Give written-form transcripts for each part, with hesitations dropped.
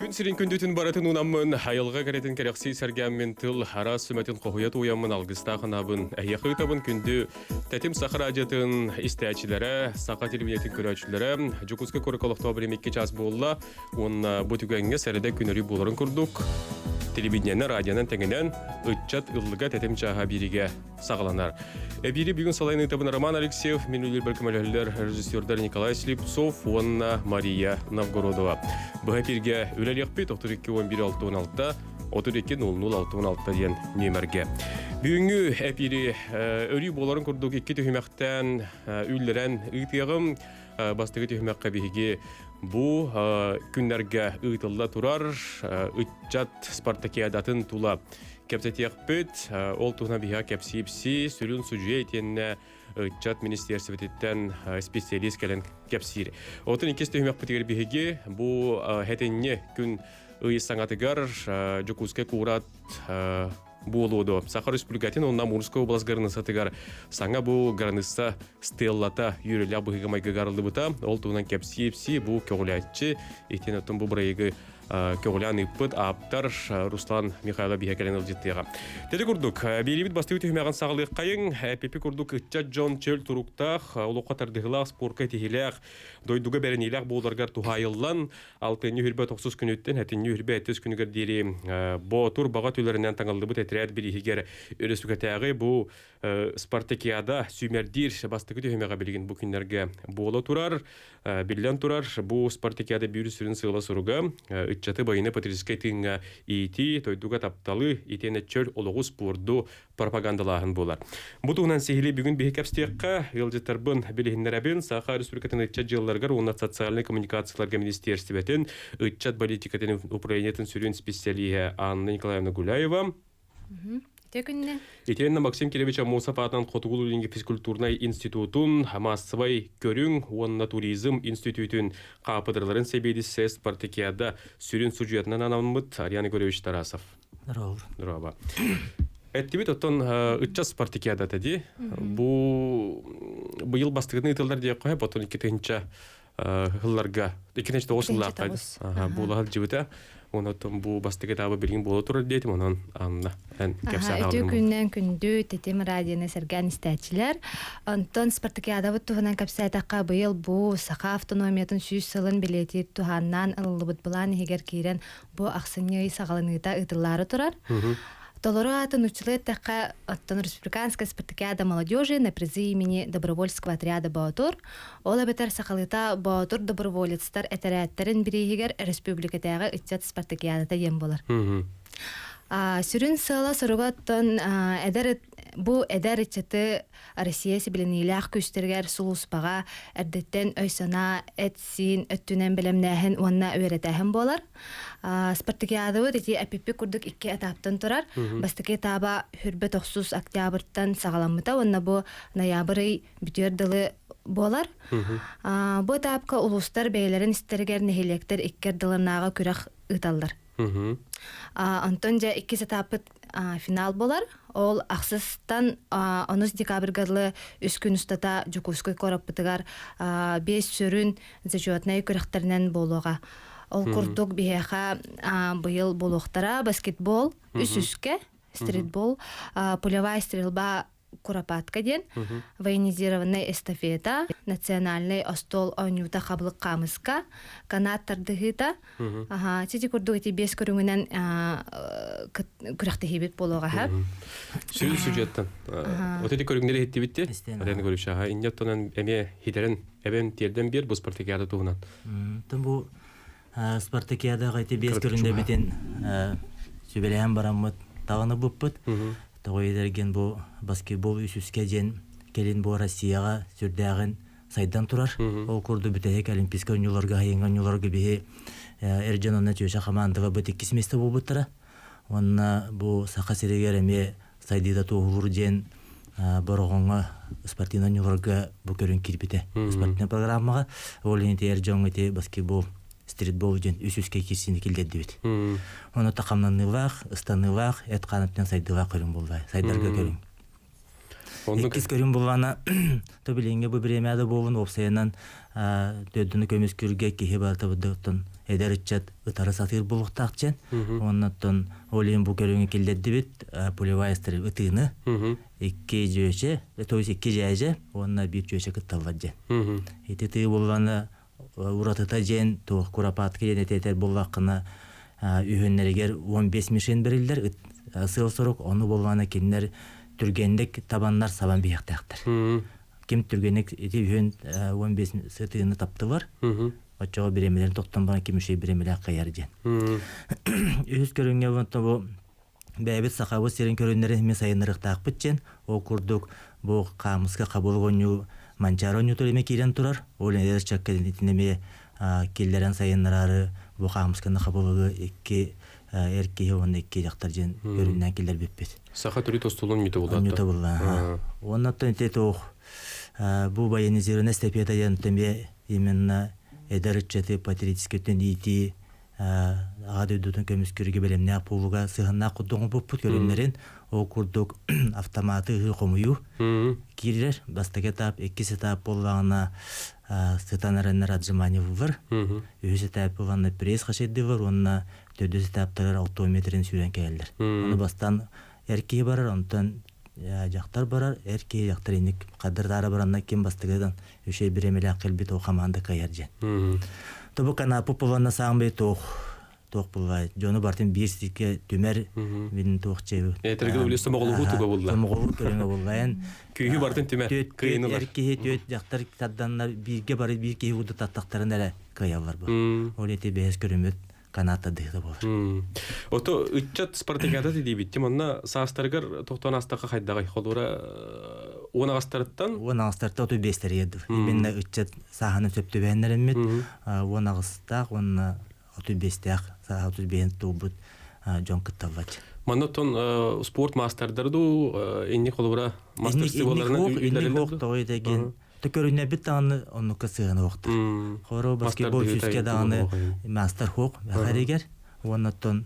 Күн сирин күндүтүн барытын уунаммын, айылҕа кэрэтин кэрэхсии сэргээммин, тыл араас сүмэтин хоһуйа тууйаммын алгыстаах анаабын, эһиэхэ ыытабын күндү Тэтим Саха радиотын истээччилэрэ, саха телевидениетин көрөөччүлэрэ, Дьокуускай куоракка олохтоох билим 2 час буолла уонна бу түгэҥҥэ сэрэдэ күн өрүү буоларын курдук телевидениенэн, радионан тэҥинэн ыччат ыллыга тэтим чааһа бииригэ саҕаланар. Эбиири бүгүн салайын ыытабын Роман Алексеев, мин үлэлиир көмөлөһөллөр режиссердар Николай Слепцов уонна Мария Новгородова. Быһа эфиргэ үлэлиэхпит 32 11 616 32 00 616 диэн нүөмэргэ. Бүгүҥҥү эпири өрүү буоларын курдук икки түһүмэхтэн үллэрэн ыытыаҕым. Бастакы түһүмэххэ биһиги бу күннэргэ ыытылла турар ыччат спартакиадатын тула кэпсэтиэхпит. Ол туһунан биһиэхэ кэпсиипси, сүрүн судьуйа итиэннэ ыччат министиэрсибэтиттэн специалист кэлэн кэпсиир. Отун иккис түһүмэхпитигэр биһиги бу хэтинньи күн ый саҥатыгар Дьокуускай куорат буолуоду. Саха Республикатын уонна Амурскай область границатыгар саҥа бу граница стеллата үөрүүлээх быһыыга-майгыга арыллыбыта. Ол туһунан кэпсии бу көҕүлээччи итин оттон бу бырайыгы көҕүлээн ыыппыт ааптар Руслан Михайлов биһэ кэлэн ылдьыттыаҕа. Тети курдук, биэриибит бастакы түһүмэҕин саҕалыаххайыҥ. Пипи курдук ыччат дьон чөл туруктаах, олоххо тардыһыылаах, спорка тиһилээх, дойдуга бэриниилээх буоларгар туһаайыллан, алтынньы үрбэ тохсус күнүттэн этинньи үрбэ эттис күнүгэр диэри Боотур баҕа түлэринэн таҥыллыбыт этэрээт бирииһигэр өрөспүүбүлүкэтээҕи бу Спартакиада сүүмэрдиир бастакы түһүмэҕэ билигин бу күннэргэ буола турар. Биллэн турар, бу Спартакиада биир сүрүн сыала-соруга ыччаты байыаннай-патриотическай тыыҥҥа иитии, дойдуга тапталы, итиэннэ чөл олоҕу спорду пропагандалааһын буолар. Бу туһунан сиһилии бүгүн биһи кэпсиэххэ, ыалдьыттарбын билиһиннэрэбин. Саха Республикатын ыччат дьыалаларыгар уонна социальнай коммуникацияларга министиэрстибэтин ыччат политикатын управлениетын сүрүн специалиһэ Анна Николаевна Гуляева, Үтүө күннэ. Итиэннэ Максим Кириллович Аммосов аатынан Хотугу Илиҥҥи физкультурнай институтун, маассабай көрүҥ уонна туризм институтун хаапыдыраларын сэбиэдиссэйэ спартакиада сүрүн судьуйатынан анаммыт Ариан Егорович Тарасов. Здорово. Здорово. Эттибит оттон ыччат спартакиадата дии. Бу быйыл бастакытын ыытыллар диэххэ, потом 2000 сылларга 2009 сыллаахха буола сылдьыбыта. Онон бу бастакы этабы билигин буола турар диэтим, онон Анна эн кэпсээн Үтүө күннэн күндү Тэтим радионы сэргээн истээччилэр. Онтон спартакиадабыт туһунан кэпсээтэххэ, быйыл бу Саха автономиятын 100 сылын бэлиэтиир туһааннаан ылыллыбыт былаан иһигэр киирэн бу ахсынньы ый саҕаланыыта ыытыллаары турар. Толору аатын учулы эттэххэ, оттон Республиканская спартакиада молодежи на призы имени добровольского отряда Боотур, ол эбэтэр сахалыыта Боотур доброволецтар этэрээттэрин бирииһигэр республикатааҕы ыччат спартакиадата диэн буолар. Сүрүн сыала-соруга оттон эдэр бу эдэр ыччаты Россия сибилэниилээх күүстэригэр сулууспаҕа эрдэттэн өй-санаа, эт-сиин өттүнэн бэлэмнээһин уонна үөрэтээһин буолар. Спартакиадабыт ити эпиппит курдук икки этаптан турар. Бастакы этаба хүрбэ тохсус октябрьтан саҕаламмыта уонна бу ноябрь ый бүтүөр дылы буолар. Бу этапка улуустар бэйэлэрин истэригэр нэһилиэктэр икки ардыларынааҕы күрэх ыыталлар. Онтон дьэ иккис этаппыт финал буолар. Ол ахсыстан онус декабрьга дылы үс күн устата Дьокуускай куораппытыгар биэс сүрүн зачетнай күрэхтэринэн буолуоҕа. Ол курдук биһиэхэ быйыл буолуохтара баскетбол үс үскэ, стритбол, пулевая стрельба Куропатка диэн военизированнай эстафета, национальнай остуол оонньуута хабылык хаамыска, канат тардыһыыта. Аха, сити курдук ити биэс көрүҥүнэн күрэхтэһиибит буолуоҕа. Сүрүн сюжеттан. Вот эти көрүҥнэри иһиттибит ти. Арен көрүшаха инне оттонан эмиэ хитерен эбен тиэрден биэр бу спартакиада туһунан. Тон бу спартакиадаҕа ити биэс көрүҥдэ битин сүбэлэһэн бараммыт таҕаны буппут. Тоҕо диэтэргин бу баскетбол үс-үскэ диэн кэлин бу Россияҕа сүрдээҕин сайдан турар. Ол курдук бүтэһик Олимпийскай оонньууларга, сайыҥҥы оонньууларга биһи эр дьон уонна чүөчэ хамаандаҕа быт иккис миэстэ буолбуттара. Уонна бу Саха сиригэр эмиэ сайдыыта туоһулуур диэн Бороҕоҥҥо спортивнай оонньууларга бу көрүҥ киирбитэ. Спортивнай программаҕа ол иһин ити эр дьоҥҥо ити баскетбол стритбол диэн үс-үскэ киирсиини киллэрдибит. Ону тахамнаныылаах, ыстаныылаах, эт-хаан өттүнэн сайдыылаах көрүҥ буолла. Сайдарга көрүҥ. Иккис көрүҥ буллаана то билиҥҥи бу бириэмэ да буолун уопсайынан төрдүнү көмүскүүргэ киһи барыта оттон эдэр ыччат ытары сатыыр буолуохтаах диэн. Оннуттан ол иһин бу көрүҥү киллэрдибит пулевая стрельба ытыыны икки дьүөчэ, то есть икки дьээдьэ уонна биир дьүөчэ кытталлар диэн. Ити тыы буоллаана уратыта диэн туох куропатка диэн этэтэр буоллаххына үһүннэригэр 15 мишень бэриллэр сыал-сорук ону буоллаҕына кинилэр түргэнник табаннар сабан биһиэхтээхтэр. Ким түргэнник ити үһүн 15 сытыыны таптылар, оччоҕо бириэмэлэрин тохтон баран ким үчүгэй бириэмэлээх кыайар диэн. Үһүс көрүҥҥэ бу бэйэбит сахабыт сирин көрүннэрин эмиэ сайыннарыахтаахпыт диэн ол курдук бу хаамыска хабылык оонньуу манчаары оонньуутугар эмиэ киирэн турар ол эдэр ыччакка итини эмиэ киллэрэн сайыннараары бу хаамысканы хабылыгы икки эр киһи уонна икки дьахтар диэн көрүннээн киллэрбиппит. Саха төрүт остуолун ньүтэ булла. Ньүтэ булла. Уонна оттон ити туох бу военизированная эстафета диэн эмиэ именно эдэр ыччаты патриотическай өттүн иитии аҕа дойдутун көмүскүүргэ бэлэмнээх буолууга сыһыаннаах курдук оҥорбуппут көрүҥнэрин ол курдук автоматы ыһыы хомуйуу киирэр бастакы этап иккис этап буоллаҕына сытан эрэннэр отжиманиевылар үһүс этап буоллаҕына пресс хачайдыылар уонна төрдүс этаптарыгар алтометрин сүүрэн кэлэллэр ону бастаан эр киһи барар онтон дьахтар барар эр киһи дьахтар инник хадырдаара баранна ким бастакыдан үчүгэй бириэмэлээх кэлбит ол хамаанда кыайар диэн. Тобу канапы пуланна саамай туох туох булла дьону бартын биир сиргэ түмэр мин туох чебу. Этэргэ үлэ сомоҕолуһуу туга булла. Сомоҕолуу көрүҥэ булла эн. Күүһү бартын түмэр. Кыайын эр киһи түөт дьахтар тарданнар бииргэ бары биир киһи уду таттахтарын эрэ кыайаллар бу. Ол эти бэһэс көрүмүт канаата дыһыта буолар. Ото ыччат спартакиада диибиттим. Онно саастарыгар тохтоон астакка хайдаҕай? Холура уон аҕастарыттан? Уон аҕастарыттан оту биэстэригэр дыл. Именно ыччат сааһынан сөп түбэһиннэриммит. Уон аҕыстаах уонна оту биэстээх сааһа оту биэһин туолбут дьон кытталлар. Манна оттон спорт маастардары дуу инник холобура мастерстволарынан үлэлэрин тоҕо деген Төкөрүнэбит даҕаны оннукка сыһыана уохтар. Хоро баскетбол сүүскэ даҕаны мастер хуох харигер уонна оттон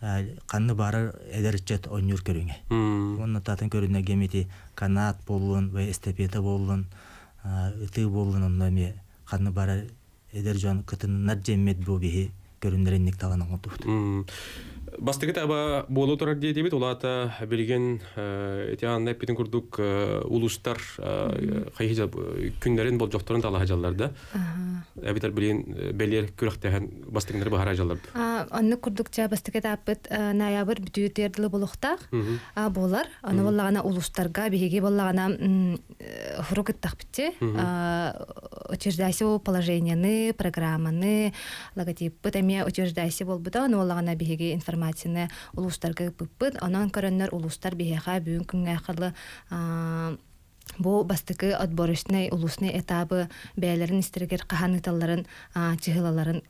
ханны барар эдэр ыччат оонньуур көрүҥэ. Уонна татын көрүнэ гемити канат буоллун, эстафета буоллун, ытыы буоллун онно эмиэ ханны барар эдэр дьон кытыннар дьэммит бу биһи көрүннэринник талан оҥордубут. Бастакы таба буола турар диэтибит, улаата билигин ити анна эппитин курдук улуустар хайы күннэрин болдьохторун талаһа дьаллар да. Эбитер билигин бэлиэр күрэхтэһэн бастыҥнары баһара дьаллар. Оннук курдук ча бастакы этаппыт ноябрь бүтүүтүгэр дылы болохтаах буолар. Аны боллаҕына улуустарга биһиги боллаҕына хурук ыттахпытчы утверждайся положениены, программаны, логотиппыт эмиэ утверждайся буолбута, ону буоллаҕына биһиги информацияны улуустарга ыыппыппыт. Онон көрөннөр улуустар биһиэхэ бүгүн күҥҥэ халы бу бастакы отборочнай улуусный этабы бэйэлэрин истэригэр хаһан ыыталларын чыһылаларын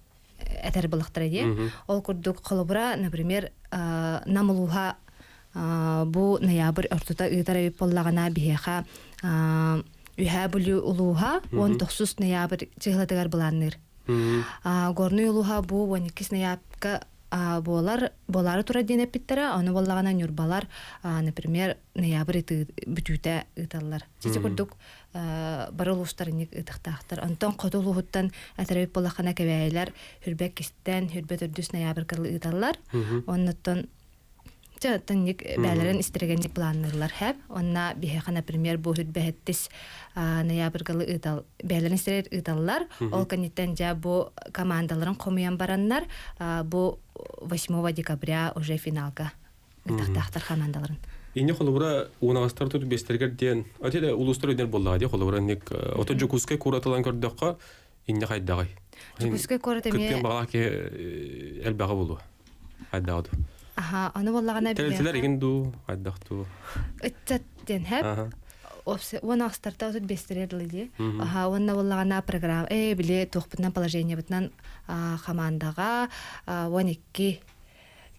этэр былахтара дии. Ол курдук холобура, например, Нам улууһа бу ноябрь ортото ыытар эбит буоллаҕына биһиэхэ Үһээ Бүлүү улууһа 19 ноябрь чыһылатыгар былаанныыр. Горнай улууһа бу 12 ноябрьга буолар буолаары турар диэн эппиттэрэ, ону буоллаҕына Ньурбалар, например, ноябрь бүтүүтэ ыыталлар. Сити курдук бары улуустарынньык ыытыахтаахтар. Онтон хоту улууһуттан этэрэбит буоллаххына кэбээйилэр Хүрбэ иккистэн, Хүрбэ төрдүс ноябрьга ыыталлар. Оннуттан чэ оттон бээлэрин истэригэнник планныыллар хэп. Онна биһиэхэ, например, бу Хүрбэһэттис ноябрьгалы ыытал бээлэрин истэригэр ыыталлар. Ол кэнниттэн дьэ бу командаларын хомуйан бараннар бу 8 декабря уже финалга ыытахтаахтар хамаандаларын. Инне холобура унаҕастар тут бестергер диэн ати улуустар өйдер буоллаҕа дии холобура инник ото Дьокуускай куоратылан көрдөххө инне хайдаҕай Дьокуускай куорат эмиэ кыттыан баҕалаах киһи элбэҕэ буолуо хайдаҕа дуу Аха, аны буоллаҕына Тэрилтэлэр игин дуу хайдах дуу ыччат диэн хэп уон аҕыстарта отут биэстэригэр дылы дии. Аха, уонна буоллаҕына программа ээ били туохпутунан положениебытынан хамаандаҕа уон икки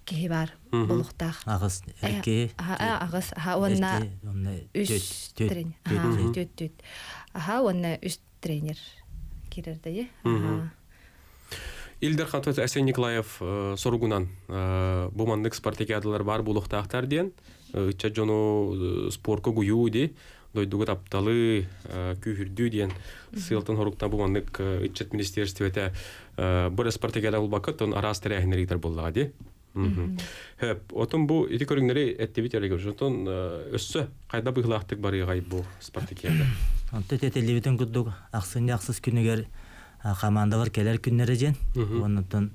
киһи бар болуктаах. Аҕыс икки. Аҕыс аха уонна үс тренер. Түөт түөт. Аха уонна үс тренер кирер дайы. Ил Дархан Айсен Николаев соругунан бу маннык спартакиадалар бар буолуохтаахтар диэн ыччат дьону спорка гуйуу ди. дойдуга тапталы күүһүрдүү диэн сыалтан хоруктан бу маннык ыччат министерствете бу спартакиада булбакка тон араас тэрээһиннэр ыытар буоллаҕа дии. Хөп, отон бу ити көрүҥнэри эттибит эрэ отон өссө хайда быһыылаахтык барыаҕай бу спартакиада? Онто тэтэллибитин курдук ахсынньы ахсыс күнүгэр командалар кэлэр күннэрэ диэн. Оннуттан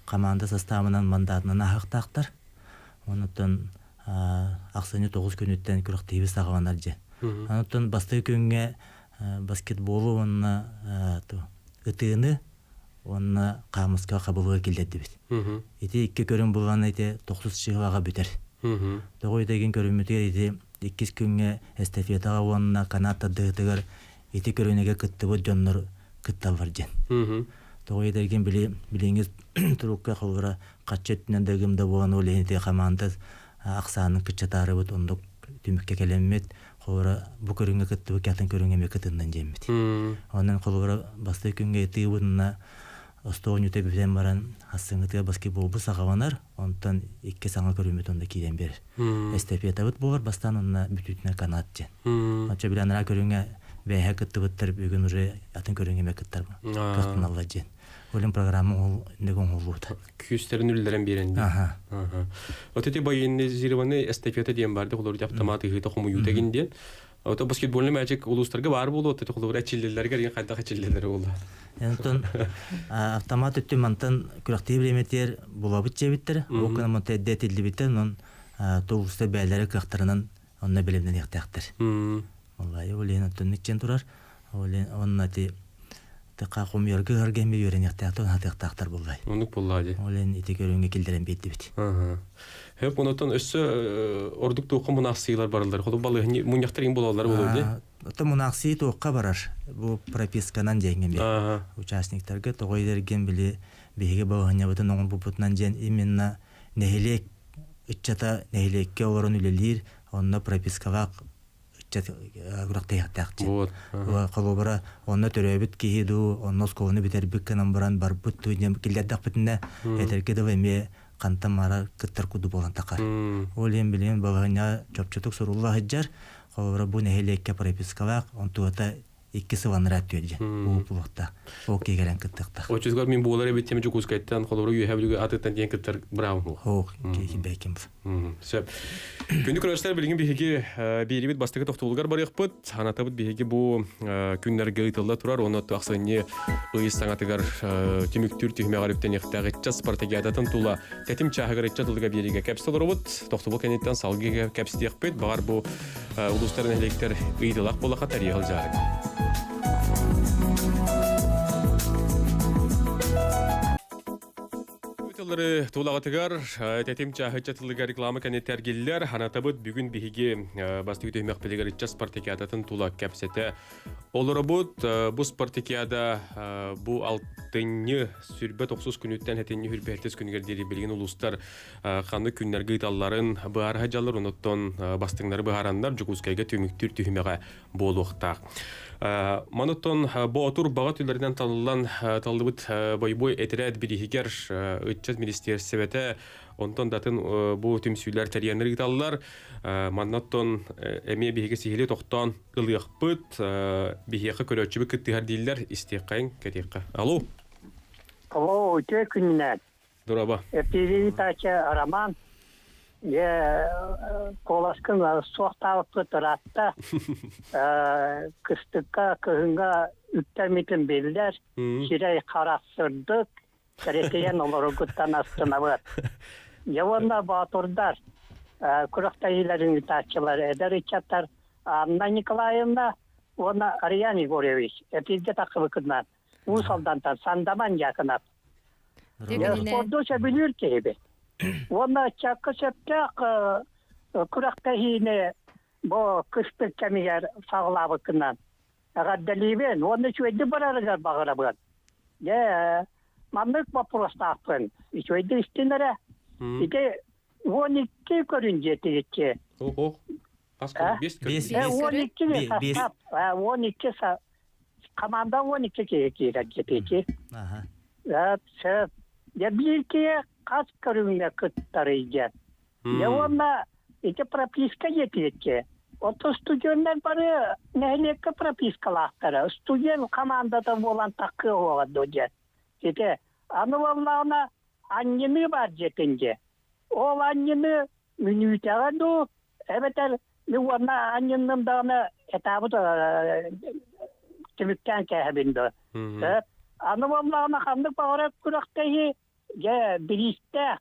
команда составынан мандатынан аһыктаахтар. Оннуттан ахсынньы 9 күнүттэн күрэхтэһиибит саҕаланар дьэ. Оннуттан бастакы күҥҥэ баскетболу уонна ытыыны уонна хаамыска хабылыга киллэрдибит. Ити икки көрүҥ булан ити тохсус чыһылаҕа бүтэр. Тоҕо үтэгин көрүммүтүгэр ити иккис күҥҥэ эстафетаҕа уонна канат тардыһытыгар ити көрүнэгэ кыттыбыт дьоннор кытталлар диэн. Тоҕо үтэгин били билиҥҥи турукка холобура хаччы өттүнэн да ыгым да буолан ол иһин ити команда ахсаанын кыччатаарыбыт оннук түмүккэ кэлэммит холобура бу көрүҥҥэ кыттыбыт атын көрүҥҥэ эмиэ кытыннан диэммит. Онон холобура бастакы күҥҥэ ытыыбытына остуонньута бүтэн баран ассыҥҥытыгар баскетболбут саҕаланар, онтон икки саҥа көрүммүт онно киирэн биэрэр. Эстафетабыт буолар бастаан онно бүтүүтүнэн канат диэн. Оччо били анараа көрүҥҥэ бэйэһэ кыттыбыттар бүгүн уже атын көрүҥҥэ эмиэ кыттар кыахтаналлар диэн. Олин программа ол инник оҥоһуллубута. Күүстэрин үллэрэн биэрэн дии. Аха. Вот эти военизированные эстафета диэн барды холобур автомат ыһыыта хомуйуута гин диэн. Ото баскетбольный мячик улуустарга баар буолуо, ото холобур эчиллэллэригэр ин хайдах эчиллэллэрэ буолла. Онтон автомат өттүн мантан күрэхтии бириэмэтигэр булабыт диэбиттэр. Ол гынан манта эрдэ этиллибитэ, онон тулуустар бэйэлэрэ кыахтарынан онно бэлэмнэниэхтээхтэр. Оллайы ол иһин оттон иччэн турар. Ол онно ити тыка хомуйарга ыһарга эмиэ үөрэниэхтээхтэр, хатыахтаахтар буоллай. Оннук буоллаа дии. Ол иһин ити көрүҥҥэ киллэрэн биэрдибит. Хөп онотон өссө ордук туохха мунаахсыйылар бараллар. Холу балыһын мунньахтар иҥ буолаллар буолуо дии. Оттон мунаахсыйы туохха барар? Бу прописканан диэҥҥэ били. Участниктарга тоҕо идэрген били биһиги балаһынньабытын оҥорбуппутунан диэн именно нэһилиэк ыччата нэһилиэккэ олорон үлэлиир, онно пропискалаах ыччат күрэхтэһиэхтээх диэн. Холобура, онно төрөөбүт киһи дуу, онно оскуоланы бүтэрбит гынан баран барбыт дуу диэн киллэрдэхпитинэ, этэргэ дылы эмиэ хантан мара кыттар курдук буолан тахар. Ол иһин билигин балаһынньаҕа чопчутук сурулла сылдьар. Холобура, бу нэһилиэккэ пропискалаах, онтугата икки сыл анараа өттүгэр диэн уупулуохтаах. Ол киһи кэлэн кыттыахтаах. Оччотугар мин буолар эбит тем Дьокуускайтан холобура Үөһээ Бүлүүгэ атыттан диэн кыттар быраабым суох. Ох, киһи бэйким. Сөп. Күндү көрөөччүлэр, билигин биһиги биэрибит бастакы тохтобулугар барыахпыт. Санатабыт биһиги бу күннэргэ ыытылла турар уонна ахсынньы ый саҥатыгар түмүктүүр түһүмэҕэр үктэниэхтээх ыччат спартакиадатын тула тэтим чааһыгар ыччат тылыга биэриигэ кэпсэ олоробут. Тохтобул кэнниттэн салгыы кэпсэтиэхпит. Баҕар бу улуустар нэһилиэктэр ыйытылах буолаха тарыйа сылдьаарыҥ. Тыллары тулаҕытыгар тэтим чааһычча тылыгар реклама кэнниттэн эргиллэр. Ханатабыт бүгүн биһиги бастакы түһүмэхпитигэр ыччат спартакиадатын тула кэпсэтэ олоробут. Бу спартакиада бу алтынньы сүрбэ тохсус күнүттэн хэтинньи хүрбэһиттис күнүгэр диэри билигин улуустар ханнык күннэргэ ыыталларын быһаарыһа дьаллар, онуттан бастыҥнары быһаараннар Дьокуускайга түмүктүүр түһүмэҕэ буолуохтаах. Мануттан Боотур баҕа түлэринэн талыллан таллыбыт бойобуой этэрээт бирииһигэр ыччат министиэрсибэтэ онтон датын бу түмсүүлэр тэрийэннэр ыыталлар. Маннаттан эмиэ биһиги сиһили тохтоон ылыахпыт. Биһиэхэ көрөөччүбүт кыттыһар дииллэр. Истиэххэйиҥ, кэтиэххэ. Алло. Алло, үтүө күнүнэн. Дороба. Передача Роман. Дьэ, куоласкын суохтаабыппыт ыраатта. Кыстыкка, кыһыҥҥа үктэммитим биллэр. Сирэй харах сырдык, кэрэтийэн олороргуттан астынабыт. Дьэ уонна боотурдар, күрэхтэһиилэрин ыытааччылар, эдэр ыччаттар Анна Николаевна уонна Ариан Егорович эпииргэ тахсыбыккытынан Уус Алдантан Сандаман Дьаакынап. Спорду сөбүлүүр киһибит. Уонна ыччакка сөптөөх күрэхтэһиини бу кыстык кэмигэр саҕалаабыккынан эҕэрдэлиибин уонна үчүгэйдик барарыгар баҕарабын. Дьэ, маннык боппуруостаахпын. Үчүгэйдик истин эрэ. Ити 12 көрүн диэтигитчи. Ох, хас көрүн? Бес көрүн. 12 састаап, 12 команда 12 киһи киирэр диэтики. Сөп. Дьэ биир киһи хас көрүҥҥэ кыттарый диэн. Дьэ уонна ити прописка диэтигитчи. Оттон студеннар бары нэһилиэккэ пропискалаахтара. Студент командата буолан таккыа уоҕа дуо диэн. Ити аны буоллаҕына анньыныы баар дьиэтин дьиэ. Ол анньыныы мүнүүтэҕэ дуу эбэтэр мин уонна анньынным даҕаны этаабыт түмүктээн кээһэбин дуо. Аны буоллаҕына ханнык баҕарар күрэхтэһии дьэ бириистээх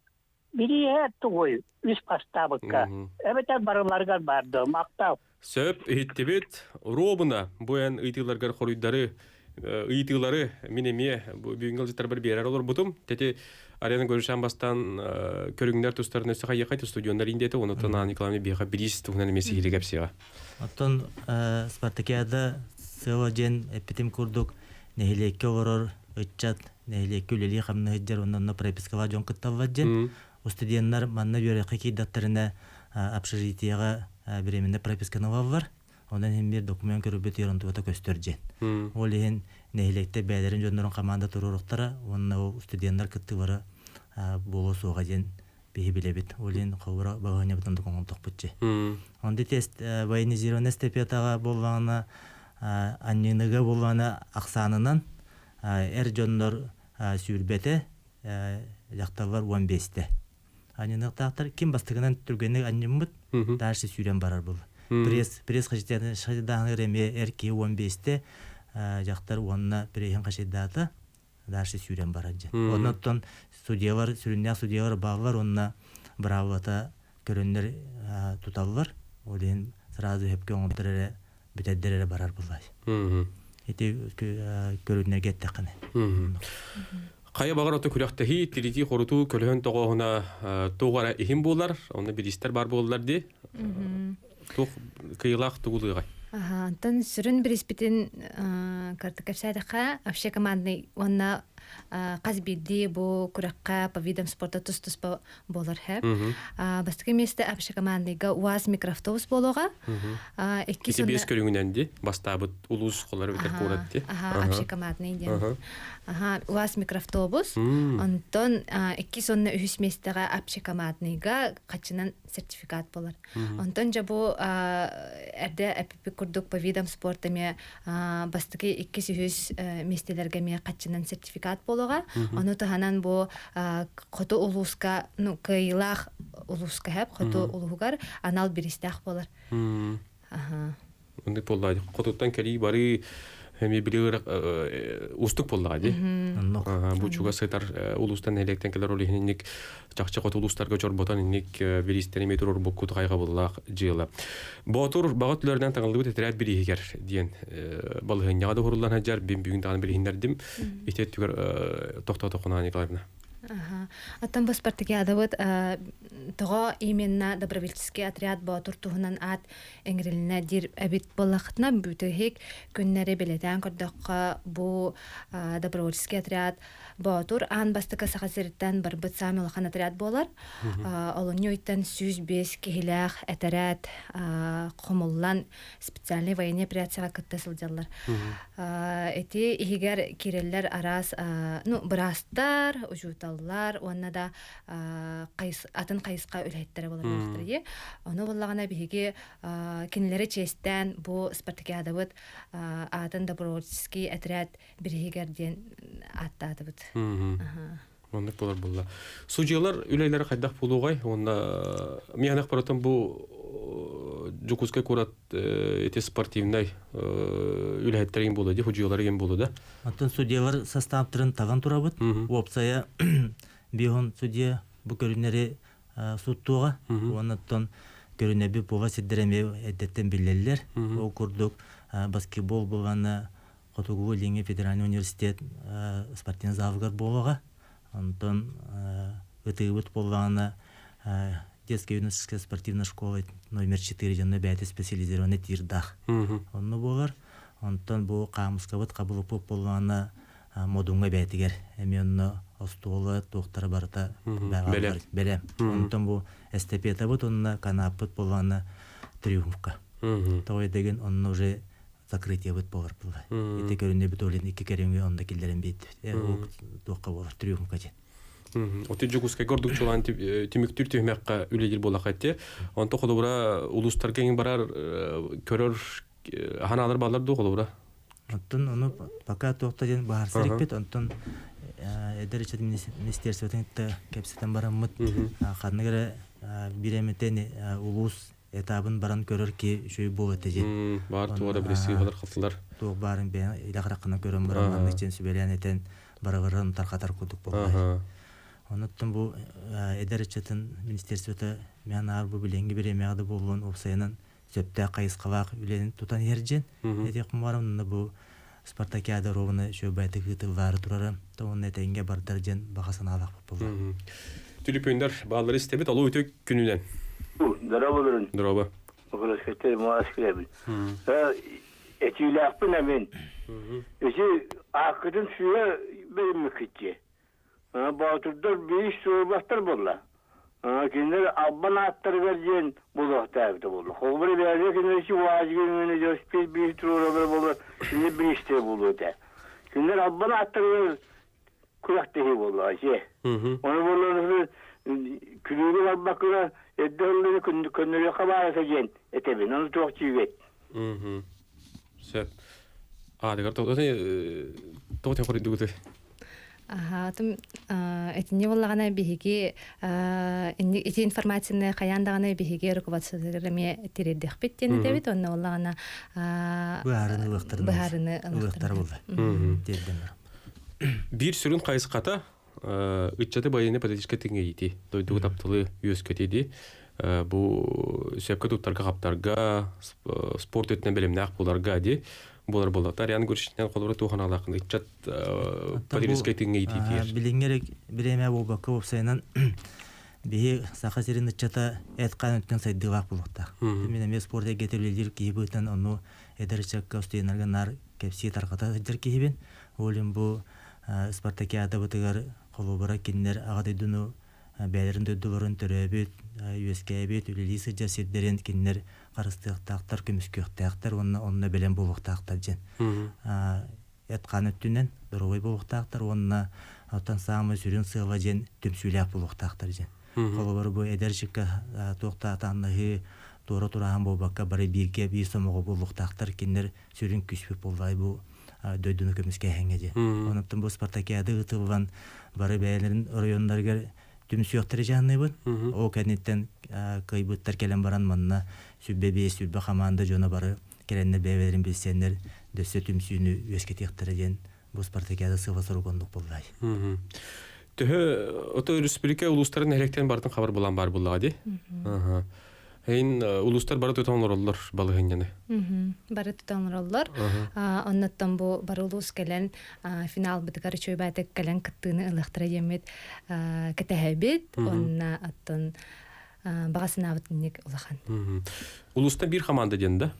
бирииһэ тугуй үс бастаабыкка эбэтэр барыларыгар баар дуо махтал. Сөп, иһиттибит. Робуна бу эн ыйытыыларгар хоруйдары ыйытыылары мин эмиэ бүгүҥҥү ыалдьыттарбар биэрэр олорбутум. Тети арена көрүшэн бастан көрүҥнэр тустарын өссө хайыахай студионнар индиэтэ онуттан Анна Николаевна биэхэ бириис туһунан эмиэ сиһили кэпсиэҕэ. Оттон спартакиада сыала диэн эппитим курдук нэһилиэккэ олорор ыччат нэһилиэккэ үлэлии хамнаһы дьэр онно пропискалаах дьон кытталлар диэн студеннар манна үөрэххэ киирдэхтэринэ общежитиеҕа временный прописканы ылаллар. Онон иһин биир документ көрүлбүт онтубата көстөр диэн. Ол иһин нэһилиэктэр бэйэлэрин дьоннорун команда туруоруохтара уонна ол студеннар кыттыылара буолуо суоҕа диэн биһи билэбит. Ол иһин холобура балаһыанньабытын да оҥордохпут дии. Онда тест военизированный эстафетаҕа буоллаҕына анньыыныга буоллаҕына ахсаанынан эр дьоннор сүүрбэтэ дьахталлар 15-тэ. Анньыныахтаахтар ким бастакынан түргэнник анньыммыт, дальше сүүрэн барар был. Пресс пресс хачайдааһыныгар эмиэ эр киһи 15-тэ, дьахтар уонна преһин хачайдаата, дальше сүүрэн барар дьэ. Оннуттан судьялар, сүрүннээх судьялар бааллар уонна быраабылата көрөннөр туталлар. Ол иһин сразу хөпкө оҥордор эрэ бүтэрдэр эрэ барар буллай. Ити көрүннэргэ эттэххинэ. Хайа баҕар ото күрэхтэһии, тиритии хорутуу көлөһөн тоҕооһуна туох эрэ иһин буолар, онно бириистэр баар буоллар дии. Туох кыйылаах тугулыаҕай? Антон сүрүн бириспитин картык кэпсээтэххэ, вообще командный уонна хас биирдии бу күрэххэ по видам спорта тус-туспа буолар хэп. Бастакы миэстэ общекомандныйга УАЗ микроавтобус буолуоҕа. Иккис Ити биэс көрүҥүнэн ди бастаабыт улуус холор битэр куорат ди. Общекомандный диэн. УАЗ микроавтобус. Онтон иккис уонна үһүс миэстэҕэ общекомандныйга хаччынан сертификат болар. Онтон дьэ бу эрдэ эппиппит курдук по видам спорта эмиэ бастакы иккис үһүс миэстэлэргэ эмиэ хаччынан сертификат буолуоҕа. Ону таһынан бу хоту улууска ну кыайыылаах улууска хэп хоту улууһугар анал бириистээх буолар. Оннук буолла. Хотуттан кэлии барыы эми били устук буоллаҕа дии. Бу чугас сытар улуустан нэһилиэктэн кэлэр ол иһин чахчы хоту улуустарга чорботон инник бириистэри эмиэ туруорбуккут хайҕабыллаах дьыала. Боотур баҕа өттүлэринэн таҥыллыбыт этэрээт бирииһигэр диэн балаһыанньаҕа да уһуруллан сылдьар бин бүгүн даҕаны билиһиннэрдим. Ити өттүгэр тохтоотоххуна Николаевна. Оттон бу спартакиадабыт тоҕо именно добровольческий отряд Боотур туһунан аат эҥирилинэ диир эбит буоллахытына бүтэһик күннэри бэлиэтээн көрдөххө бу добровольческий отряд Боотур аан бастакы Саха сириттэн барбыт саамай улахан отряд буолар. Олунньу ыйтан 105 киһилээх этэрээт хомуллан специальный военный операцияҕа кытта сылдьаллар. Ити иһигэр киирэллэр араас ну, быраастар, учууталлар уонна да атын хайысха үлэһиттэрэ буолар дии. Ону буоллаҕына биһиги кинилэри чиэстээн бу спартакиадабыт аатын добровольческий отряд бириһигэр диэн ааттаатыбыт. Оннук буолар буолла. Судьуйалар үлэлэрэ хайдах буолуоҕай? Уонна миэнэх барытын бу Дьокуускай куорат ити спортивнай үлэһиттэрин буолуо дии, судьуйалар буолуо да? Оттон судьялар састааптарын таган турабыт. Уопсайа биһон судья бу көрүннэри суттуоҕа. Уонна оттон көрүнэби буола сирдэр эмиэ эрдэттэн биллэллэр. Ол курдук баскетбол буолана Хотугулуу-Илиҥҥи федеральный университет спортивный залыгар буолуоҕа. Онтон ытыыбыт буоллаҕына детская юношеская спортивная школа номер 4 дьонно бэйэтэ специализированный тирдаах. Онно буолар. Онтон бу хаамыскабыт хабылыппыт буоллаҕына Модуҥҥа бэйэтигэр эмиэ онно остуола туохтара барыта бэлэм. Онтон бу эстафетабыт уонна канаппыт буоллаҕына триумфка. Тоҕо дэгин онно уже закрытиебыт буолар буолла. Ити көрүнэбит олин икки кэриҥи онно киллэрэн биэрдибит. Туохха буолар триумфка диэн. Оти Дьокуускайга ордук чуолаан түмүктүүр түһүмэххэ үлэлиир буоллахха этти. Онто холобура улуустарга иҥин барар көрөр ханаалар бааллар дуу холобура? Оттон ону пока туохта диэн быһаарсар икпит. Онтон эдэр ыччат министерствотын кытта кэпсэтэн бараммыт ханнык эрэ бириэмэтэ улуус этабын баран көрөр ки үчүгэй буолуо этэ диэн. Баар туора билсиһалар халтылар. Туох баарын бэйэн илэ хараххынан көрөн баран маннык диэн сүбэлээн этэн барыларын тарҕатар курдук буолла. Онуттан бу эдэр ыччатын министерствота мен аар бу билиҥҥи бириэмэҕэ да буолуон уопсайынан сөптөөх хайысхалаах үлэни тутан иһэр дьин. Этиэх барам онно бу спартакиада ровно үчүгэй ыытыллаары турара то онно этэҥҥэ бардар диэн баҕа санаалаах буолла. Түлүпүөннэр бааллары истэбит олу үтө күнүнэн. Здорово, Здорово. Околоскеттер муаскилебин. Этиилээхпин амин. Ити ааккытын сүүрэ бериммиккитти. Боотурдар биир суолбастар буолла. Кинилэр албан ааттарыгар диэн буолуохтаабыта буолла. Холобура бэйэлэрэ кинилэр ити уазигын велосипед биир туруоралара буолла, кинилэр бириистэрэ буолуо этэ. Кинилэр албан ааттарыгар күрэхтэһии буолла ити. Ону буоллар күлүүгэ барбакка эрдэ ыллыны көннөрүөххэ баар этэ диэн этэбин. Ону туох диибит? Сөп. Аадыгар тоҕо хоруйдугуты? Аһаатым итинни буоллаҕына биһиги ити информацияны хайаан даҕаны биһиги руководствотыгар эмиэ тириэрдиэхпит диэн этэбит уонна буоллаҕына быһаарыны ылыахтарын быһаарыны ылыахтара буолла тиэрдэн Биир сүрүн хайысхата ыччаты военнай-политическай тиҥэйиити, дойдуга тапталы үөскэтиди, бу сөпкө туттарга-хаптарга, спорт өттүнэн бэлэмнээх буоларга ди буолар буоллар. Ариан Гурчинен холобура туоханалаахын ыччат политическай тиҥэйиити Билиҥҥи бириэмэ буолбакка уопсайынан биһи Саха сирин ыччата эт-хаан өттүн сайдыылаах буолуохтаах. Мин эмиэ спорт эйгэтэ үлэлиир киһи быһыытынан ону эдэр ыччакка устудьуоннарга наар кэпсии тарҕата сылдьар киһибин. Ол иһин бу спартакиадабытыгар холобура кинилэр аҕа дойдуну бэйэлэрин дойдуларын төрөөбүт, үөскээбит, үлэлии сылдьар сирдэрин кинилэр харыстыахтаахтар, көмүскүөхтээхтэр уонна онно бэлэм буолуохтаахтар диэн. Эт-хаан өттүнэн доруобай буолуохтаахтар уонна оттон саамай сүрүн сыала диэн түмсүүлээх буолуохтаахтар диэн. Холобура бу эдэр ыччакка туох да атааннаһыы, туора турааһын буолбакка бары бииргэ биир сомоҕо буолуохтаахтар. Кинилэр сүрүн күүспүт буоллаҕай бу дойдуну көмүскээһиҥҥэ диэн. Онон бу спартакиада ыытыллан бары бэйэлэрин оройуоннарыгар түмсүөхтэрэ дьаһанныыбын. Ол кэнниттэн кыайбыттар кэлэн баран манна 105 сүрбэ хамаанда дьоно бары кэлэннэр бэйэлэрин билсэннэр дөссө түмсүүнү үөскэтиэхтэрэ диэн бу спартакиада сыала сорук оннук буоллай. Төһө ото республика улуустарын нэһилиэктэрин барытын хабар булан баар буллаҕа дии. Эйин улуустар бары тутан олороллор балаһыанньаны. Бары тутан олороллор. Оннуттан бу бары улуус кэлэн финалбытыгар үчүгэй кэлэн кыттыыны ылыахтара диэммит кэтэһэбит. Онна оттон баҕа санаабыт инник улахан. Улуустан биир команда диэн да?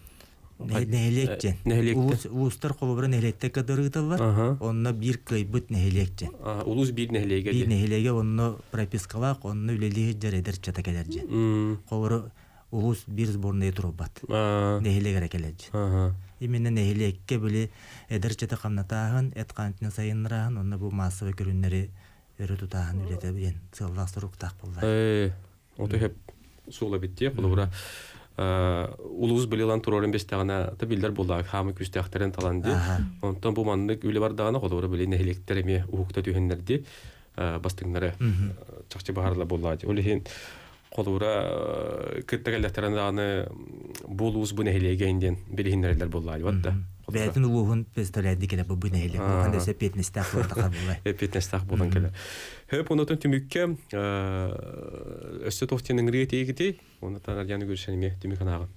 Нэһилиэк диэн. Нэһилиэк. Улуустар холобура нэһилиэктэр кытары ыыталлар. Онно биир кыайбыт нэһилиэк диэн. Улуус биир нэһилиэгэ. Биир нэһилиэгэ онно пропискалаах, онно үлэлии сылдьар эдэр ыччата кэлэр диэн. Холобура улуус биир сборная турбат. Нэһилиэк эрэ кэлэр диэн. Именно нэһилиэккэ били эдэр ыччаты хамнатааһын, эт хаантынан сайыннарааһын, онно бу массовай көрүннэри өрө тутааһын үлэтэ диэн сыаллаах соруктаах буолла. Ото хөп суола битти холобура улуус билилан турарын бестаҕына та биллэр буоллаах хаамы күстээхтэрин талан ди онтон бу маннык үлэ бардаҕына холобура били нэһилиэктэр эмиэ уһукта түһэннэрди бастыҥнары чахчы баһарла буоллаа ол иһин холобура кытта кэллэхтэрин даҕаны бу улуус бу нэһилиэгэ диэн билиһиннэрэллэр буоллаа да Бэйэтин улууһун представляет кэлэ бу нэһилиэк улахан дэсэ эппиэтинэстээх буолан буолла. Эппиэтинэстээх буолан кэлэр. Хөп онотон түмүккэ өссө туох диэн ыҥырыы этиигитий? Онотон Арьяна Гришин эмиэ түмүк анааҕын.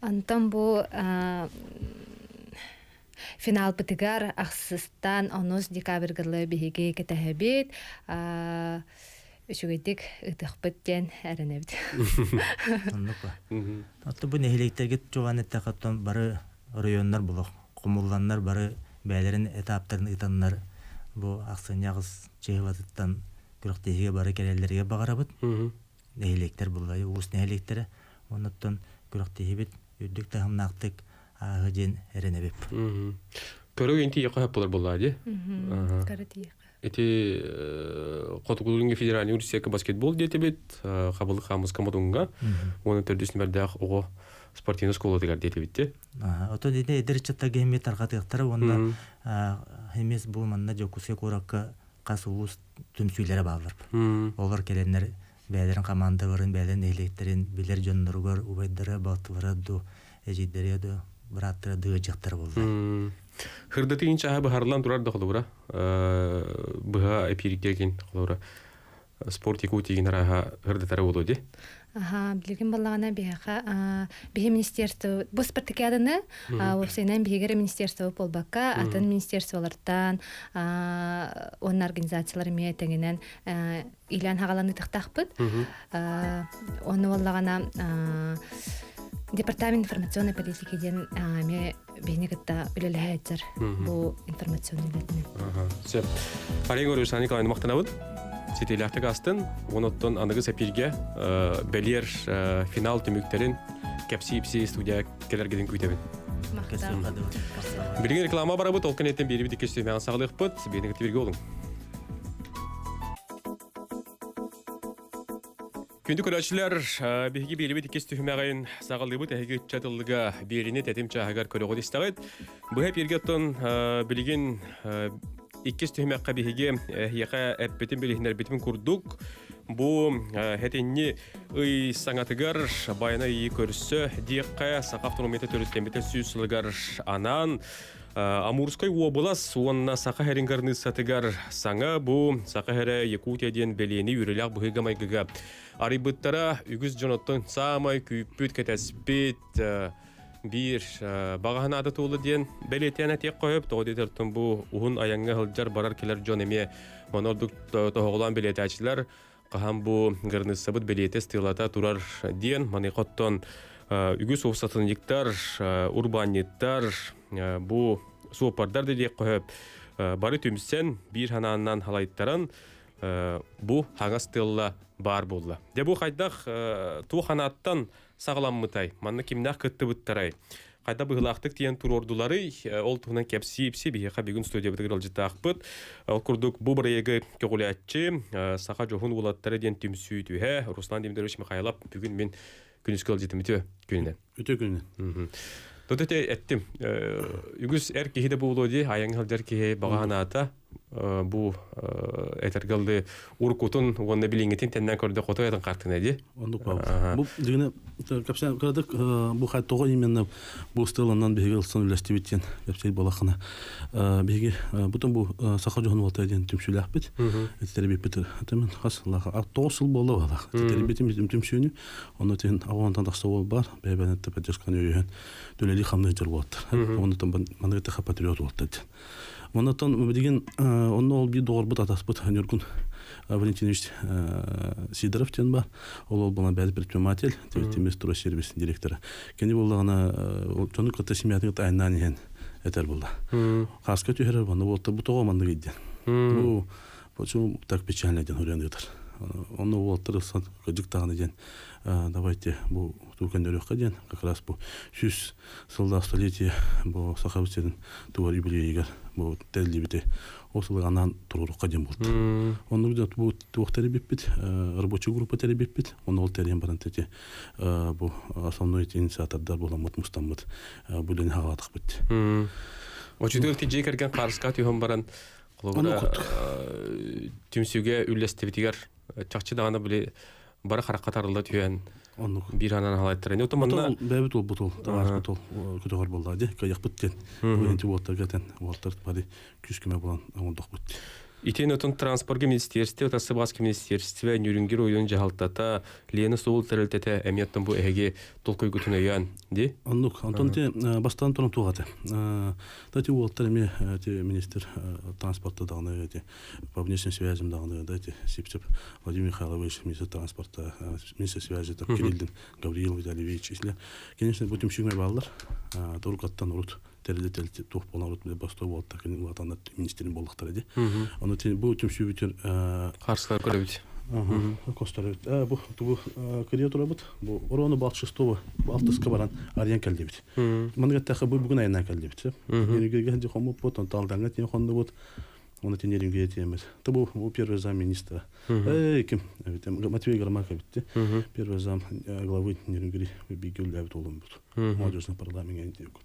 Антон бу финалбытыгар ахсыстан онус декабрьгылы биһиги кэтэһэбит. Үчүгэйдик ытыахпыт диэн эрэнэбит. Оннук ба. Отто бу нэһилиэктэргэ чугаан эттэххэ оттон бары оройуоннар булах хомулланнар бары бэйэлэрин этаптарын ыытаннар бу ахсынньы аҕыс чыһылатыттан күрэхтэһиигэ бары кэлэллэригэр баҕарабыт. Нэһилиэктэр буллай улуус нэһилиэктэрэ. Оннуттан күрэхтэһиибит үрдүк таһымнаахтык ааһы диэн эрэнэбит. Көрө инти яка хаппылар булла ди. Көрө тиэхэ. Ити Хотугулуҥҥа федеральный университекка баскетбол диэтибит, хабылык хаамыска Модуҥҥа, уонна төрдүс нүмердээх оҕо спортивнай школатыгар диэтибит те. Отон ити эдэр ыччаттарга эмиэ тарҕатыахтара уонна эмиэ бу манна Дьокуускай куоракка хас улуус түмсүүлэрэ бааллар. Олор кэлэннэр бэйэлэрин командаларын, бэйэлэрин нэһилиэктэрин билэр дьонноругар, убайдара, балтылара ду, эдьиийдэрэ ду, бырааттара ду ыалдьыахтара буолла. Хырдатыын чааһа быһарыллан турар да холобура быһа эпииргэ кин холобура спорт якутиин арааһа хырдатара буолуо ди. Аха, билигин баллаҕана биһиэхэ биһи министерство бу спартакиаданы уопсайынан биһигэр министерство буолбакка атын министерстволартан уонна организациялар эмиэ тэҥинэн илээн хаҕаланыытыхтаахпыт. Онно буоллаҕына Департамент информационной политики диэн эмиэ биһини кытта үлэлэһэ бу информационный үлэтинэн. Сөп. Олег Руслан Николаевна махтанабыт. Ситиилээхтик астын. Оноттон аныгы сэпииргэ бэлиэр финал түмүктэрин кэпсии-ипсии студия кэлэргитин күүтэбин. Билигин реклама барабыт, ол кэнниттэн биэрибит иккис түһүмэҕин саҕалыахпыт. Биһиги кытта бииргэ олуҥ. Күндү көрөөччүлэр, биһиги биэрибит иккис түһүмэҕин саҕалыыбыт эһиги ыччат ыллыга биэриини тэтим чааһыгар көрөҕүт истэҕит. Быһа эпииргэ оттон билигин иккис түһүмэххэ биһиги эһиэхэ эппитин билиһиннэрбитим курдук бу хэтинни ый саҥатыгар байана ыйы көрсө диэххэ саха автономията төрүттэммитэ сүүс сылыгар анаан Амурскай уобалас уонна Саха сирин границатыгар саҥа бу Саха сирэ Якутия диэн бэлиэни үөрүүлээх быһыыга-майгыга арыйбыттара үгүс дьоноттон саамай күүппүт, кэтэспит биир баҕа санаата туолла диэн бэлиэтээн этиэх сөп. Тоҕо диэтэр бу уһун айаҥҥа сылдьар барар-кэлэр дьон эмиэ маны ордук тоһоҕолоон бэлиэтээччилэр хаһан бу границабыт бэлиэтэ стелата турар диэн маныаха оттон үгүс уопсастыбанньыктар, урбаанньыттар, бу суоппардар да диэххэ сөп бары түмсэн биир санаанан халайтаран бу хаҥас тыалла баар буолла. Дьэ бу хайдах туох санааттан саҕаламмытай? Манна кимнээх кыттыбыттарай? Хайда быһыылаахтык тиийэн туруордуларый? Ол туһунан кэпсии-ипсии биһиэхэ бүгүн студиябытыгар ыалдьыттаахпыт. Ол курдук бу бырайыагы көҕүлээччи Саха дьоһун уолаттара диэн түмсүү түһэ Руслан Дмитриевич Михайлов бүгүн мин күнүскү ыалдьытым үтүө күнүнэн. Үтүө күнүнэн. Тут эттим. Үгүс эр киһи да буолуо дии, айаҥ сылдьар киһи баҕа санаата бу этэргэлли уруккутун уонна билиҥҥитин тэннэн көрдө хоту атын хартына ди. Оннук баабыт. Бу дигини кэпсээн кыратык бу хай тоҕо именно бу ыстыаланан биһиги ылсан үлэстибит диэн кэпсиир буолаххына биһиги бутун бу саха дьоһун уолта диэн түмсүүлээхпит. Этитэрбиппит тэмин хас 9 сыл буолла баалах. Этитэрбитим түмсүүнү онно тин аҕонтан тахса уол бар бэйбэнэ поддержканы өйөһөн төлөли хамныы дьар буолаттар. Оннуттан маныгы патриот уолта диэн. Оннотон билигин онно ол биир доҕорбут атаспыт Ньургун Валентинович Сидоров диэн бар. Ол ол буолан бэйэт предприниматель, Тимир сервис директора. Кини буоллаҕына дьону кытта семьятын кытта айаннаан иһэн этэр буолла. Хааска түһэрэр онно буолта бу тоҕо маннык диэн. Бу почему так печально диэн хуруйан ыытар. Онно уолаттар ылсан кырдьык даҕаны диэн давайте бу туукэннөрүөххэ диэн как раз бу 100 сыллаах столетие бу Саха сирин тугар юбилейигэр бу тэриллибити ол сылыга анаан туруорукка диэн буолта. Оннук бу туох тэрийбиппит, рабочий группа тэрийбиппит, онно ол тэрийэн баран тети бу основной инициатордар буоламмыт мустаммыт бу үлэни хаҕалатахпыт. Очутугар ти дьиэ кэргэн хаарыска түһэн баран холобура түмсүүгэ үллэстибитигэр чахчы даҕаны били бары харахха тарылла түһэн Оннук. Биир анан халайттара. Не манна бэбит ол бутул, таарбыт ол көтөҕөр буолла ди, кайахпыт диэн. Бу инти уоттарга тен, уоттар бары күс көмө булан оҥордохпут. Итин отон транспорга министерство, тасыбаска министерство, Нюрингер ойон жаһалтата, Лена суол тэрилтэтэ эмиэттэн бу эһиги толкуйгутун өйөөн, ди? Оннук. Онтон те бастан туран туғаты. Тати уолтар эми те министр транспорта даҕаны те по внешним связям даҕаны да те Сипцев Владимир Михайлович, министр транспорта, министр связи там Кириллин Гавриил Витальевич. Если, конечно, бу түмсүүмэ бааллар. Турукаттан урут тэриле туох буолан урут бастой буолта кини улаатаннар министрин буоллахтара ди. Оны бу түмсүүбүтүр Харсылар көрөбүт. Костор бу тугу кырия турабыт. Бу орону балт шестого алтыска баран арыян кэлдибит. Маны гаттаха бу бүгүн айынан кэлдибит. Юнигерге ханжы хоммуппут, онтон алданга тиийэн хоннубут. Оны тенеринге тиэмет. Та бу первый зам министра. Эй, ким? Матвей Громак битти. Первый зам главы Нерюнгри бигүлләбит олым бут. Молодежный парламент дип.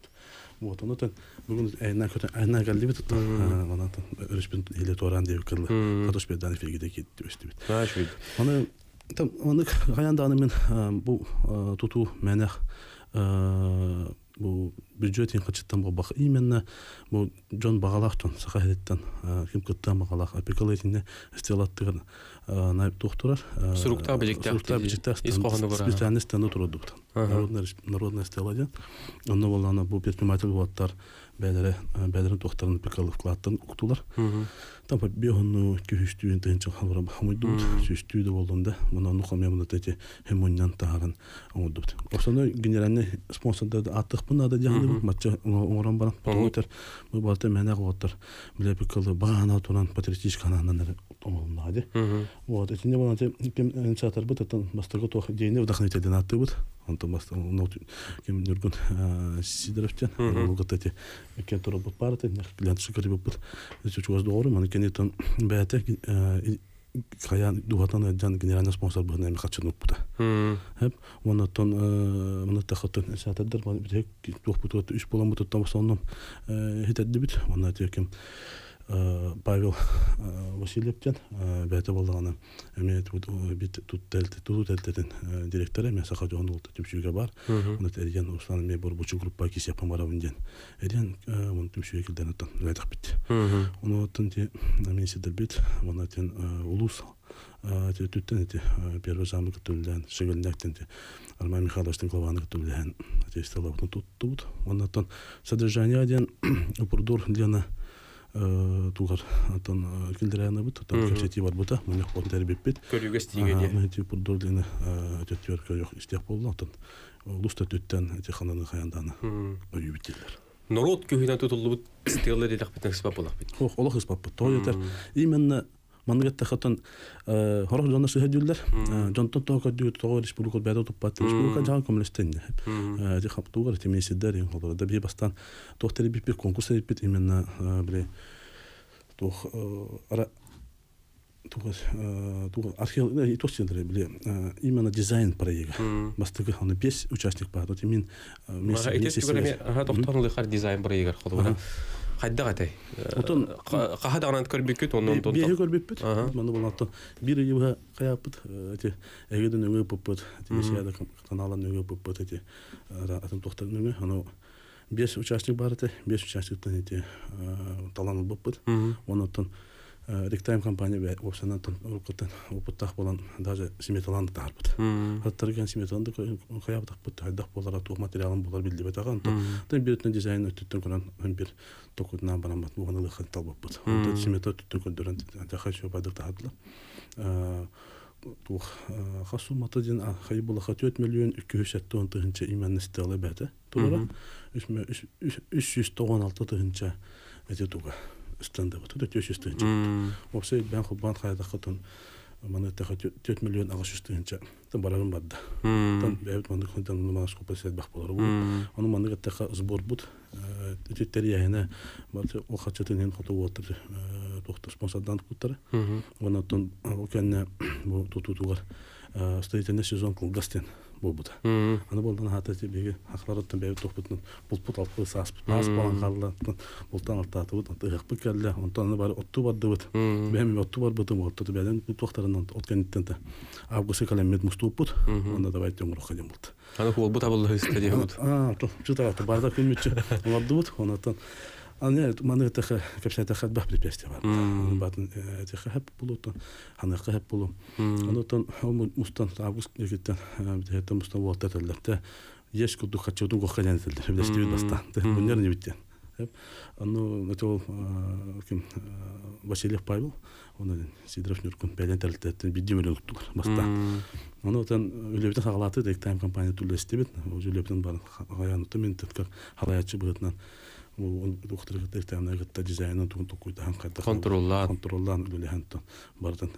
Вот, оны тен бүгүн айна көтө айна галли бит. Мана өрүспүн эле торан деп кылы. Хатош бедан фигиде кетти өстүбүт. Аны там аны хаянданы мен бу туту менех бу бюджет качыттан бу именно бу Джон багалахтан сахахеттен ким кыттан багалах апекалетинде стелаттыгын найп тухтурар Суруктаа бижиктах суруктаа бижиктах специальный стенд турдук. Народная стела ден. Онно болланы бу предприниматель болаттар бәдере бәдерин тухтарын пекал вкладтан уктулар. Там бихонну күһүстүүн тыгынчы халбара хамуйдубут, сүстүү да болдун да. Муна нухамя муна тети хемуннан тааран оңдубут. Основной генеральный спонсорда аттык бу нада дияхны матча оңорон баран. Потер бу балта мене готтар. Биле пекалы багана туран патриотический ананан оңолунади. Вот, этине болан ким инициатор бут, аттан бастыргы тох дейне вдохновитель аттыбыт. Онтон баста ким Нюргун Сидоровтен, лугат эти кен тура бут парты, клиент шикари бут. Чугас доору, маны кенетен бәте хаян духатан жан генеральный спонсор бу неме хачын уппута. Хеп, онотон мына тахатын инициатордар бит тух бут үч болан бут там сонном хитедди бит. Онна теким Павел Васильевтен бәте болдағаны эме бит тут телтетин директоры мен саха жоон болду түпшүүгө бар. Оны эрген Руслан ме бор бучу группа кисе памарабын ден. Эрген оны түпшүүгө келден оттан лайтак бит. Оны оттан те министр бит, оны тен улус те түттен эти первый замы көтүлдән шөгөлнәктен те Арман Михайловичтин главаны көтүлдән те стелабын туттубут. Оннан содержание ден упурдур дена тугар антон килдерәне бут тан кепсети бар бута муны хот тербиппит Көрүгө стиге де. Мына ти пурдур дена төттөр көрөх истек болду антон улуста түттен эти хананы хаянданы өйүбүттилер. Народ күһүнэн тутуллубут стеллер дилах битен сыбап болах бит. Ох, олох испаппыт. Той именно манныгатта хатан хорох жона сыһадүллер. Жонтон тока дүү того республика бәдә туппат. Республика жан коммунистен. Ди хаптугар ти министрлер ин холор да би бастан тохтери бит бир конкурс бит именно биле тох ара туга туга археол тох биле именно дизайн проекта. Бастыгы аны бес участник бар. Вот имин Ага, тохтон лыхар дизайн проектер холор. Хайда гатай. Отон каха даганан көрбүкүт оннон тон. Беһи көрбүппүт. Маны болан бир йыга каяппыт, эти эгеден өңө пыппыт, эти сияда каналан өңө пыппыт, эти атын тохтар өңө, аны бес участник бар эти, бес участниктен эти талан быппыт. Онотон Ректайм компания опсанан уркутан опыттах болан даже сметаланды таарбыт. Хаттарган сметаланды каяптах бут хайдах болар тух материалын болар билди бетаган. Тан бир дизайн өттүн көрөн бир токутна баран бат буганы лыхын талбыппыт. Онто смета өттүн көрдөрөн жаха бадык тахадла. Тух хасу матадин хай була 4 миллион 270 тыгынча имен стелы бәте. Тура 396 тыгынча эти туга стенде бут. 400 тыгынча. Опсай бен хубан хайда хатын маны таха 4 миллион 600 тыгынча. Тан барарын бадда. Тан бәбит маны хынтан мана скопа сет бах болар бу. Аны маны таха сбор бут. Теттер яһына бар о хачатын ен хоту отыр тохтор спонсордан куттар. Онотон о кенне бу тутутугар строительный сезон кылгастен болбута. Аны болдан хата биги хахлараттан бәбит тохпутун булпут алпы саспут. Нас балан каллаттан бултан алтатыбыт антыгык келле. Онтон аны бар отту бардыбыт. Бәм отту бар бытым отту бәден тохтарынан откенттен та. Август калемет муступут. Онда давайте оңрох кадем булт. Аны хул бут абылды истеди бут. А, то чута барда күнмүчү. Олардыбыт. Онотон Аны маны теха кепсә теха бах препятствие бар. Батын теха хеп булу аны хеп булу. Онотон мустан август егеттен битә мустан вакыт телләртә. Еш куду хачуду гоханян телләр. Биләштү баста. Буннар не битте. Аны это ким Васильев Павел, он Сидоров Нюркун бәлен тәлтәттен бидди миллион туттулар баста. Аны отан үлебитен хагалаты тайм компания түлләсте бит. Үлебитен бар гаян мен как халаячы бытнан доктор таймна гытта дизайнын тугун токуйда кайда Контроллан. Контроллан үлелеһен бартан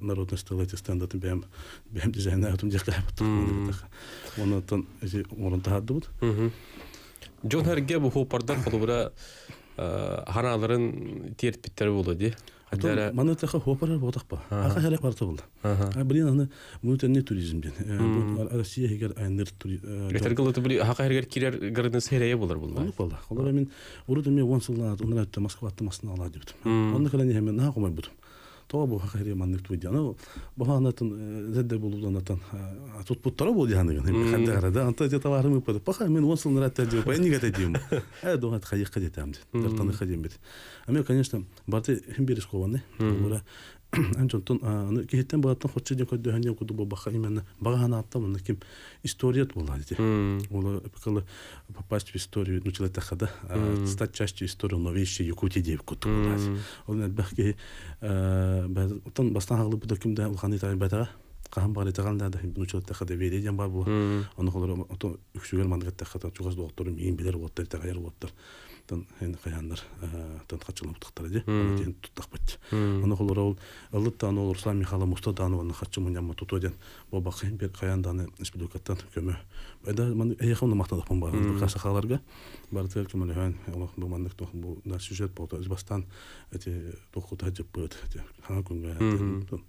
народный стел эти стендатын бәм бәм дизайны атым жакка онотон эти орун тахадыбыт. Джон Харге бу хопардан холубура ханааларын тиэртпиттэр буолуо дии. Маны таха хуопарар буотах ба. Аха херек барта булда. Блин, аны внутренний туризм ден. Россия хигер айныр Этер гылыты били хака хергер кирер гырдын серeye булар булла. Оннук болла. Олар мен урут эме 10 сылдан ондан өттө Москва атты масына ала дебит. Онны кэлэн иһэммин наһаа хомойбутум. Тоҕо бу хака херге маннык туй диэн. Аны баһаанатын зэддэ булуданатан тутпуттара бу диһаныгын. Ханда да анта те товарым ыппады. Паха мен 10 сылдан өттө дип. Энниге те дим. Э дугат хайыкка детем дит. Тартаны хадим бит. Аме, конечно, барты хим бир рискованный. Бура Анчонтон аны киһиттен багаттан хоччу диэн көрдөһөн диэн курдук буолбакка именно баҕа санааттан онно ким история буолла дии. Ол эпикалы попасть в историю, ну человек да, стать частью истории новейшей Якутии диэбит курдук буолла. Ол элбэх киһи оттон бастаан хаҕылыбыта ким да улахан итаҕайбатаҕа хаһан баҕар итэҕэл да ну человек доверие диэн баар буолла. Ону холоро ото үксүгэр маннык эттэххэ чугас доҕотторум миигин билэр уоттар итэҕэйэр уоттар тан эн хайааннар тан хаччылабытахтара дии аны диэн туттахпыт аны холоро ол ылыт дааны ол Руслан Михайлов муста дааны уонна хаччы мунньамма тутуо диэн буолбакка бир хайаан дааны республикаттан көмө да маны эйиэхэ уна махтанахпын баар сахаларга барытыгар көмөлөһөн олох бу маннык туох бу сюжет болто бастаан эти туохкута дьыппыт хаҥа күҥҥэ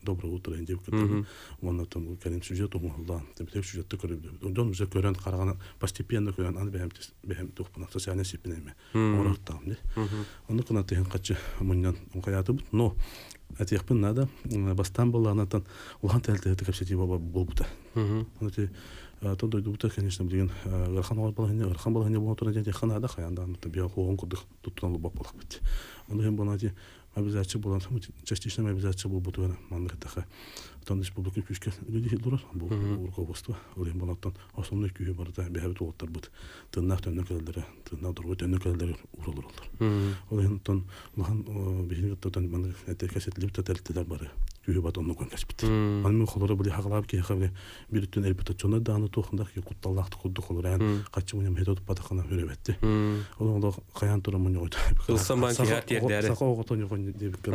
доброе утро диэбит кытта уонна там кэлин сюжет оҥоһуллаан тепетек сюжетты көрөбүт дьон уже көрөн хараҕынан постепенно көрөн аны бэһэм бэһэм туохпуна социальный сиппин эме оҥорортаам ди ону кына тыһын хаччы мунньан хайаатыбыт но этиэхпин надо бастаан буоллаҕынатан улахан тэлтэһити кэпсэтии буолбута аны ти то дойдубута конечно билигин ыарахан балаһынньа ыарахан балаһынньа буолан туран диэн наада хайаан даҕаны биэ хуоҕун курдук туттунан олорбот буолахпыт ону иһин буолан мобилизация буолан частично мобилизация буолбутугар маннык эттэххэ оттон республика күүскэ үлэлии турар бу руководство ол иһин буолан основной күүһү барыта бэһэбит уолаттарбыт тыыннаах төннөн кэлэллэрэ тыыннаах доруобай төннөн кэлэллэрэ ууралар ол иһин оттон улахан биһиги кытта маннык кэсэтилибит тэрилтэлэр бары күүһү бат оннук кэспит аны мен холоро били хагалаабыт киһиэхэ били бир өттүн репутационный дааны туохунда кутталлаахтык курдук холураан хаччы муньам хете туппатахына хүрөбэтти ол олох хайаан туран муньоҕойто Ылсан баан тиһэр тиэрдээри. Саха оҕото ньоҕой диэбиккэ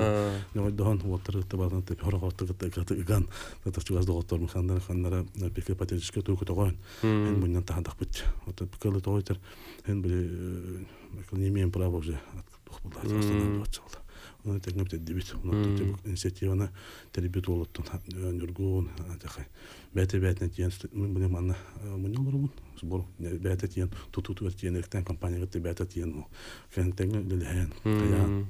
ньоҕойдоһон уоттары кытта баран хорохоттор кытта ыган чугас доҕотторум ханнара ханнара пике патетическэ туу көтөҕөөн эн мунньан таһадахпыт вот пикалы тоҕойтер эн били не имеем права уже Оны тэҥҥэ бүтэрдибит. Онон инициативаны тэрийбит уолуттан Ньургун бэйэтэ бэйэтинэн тиийэн мин бу манна мунньа олоробун. Сбор бэйэтэ тиийэн тутуутугар тиийэн электэн компанияга бэйэтэ тиийэн кэнтэҥҥэ үлэлэһэн хайаан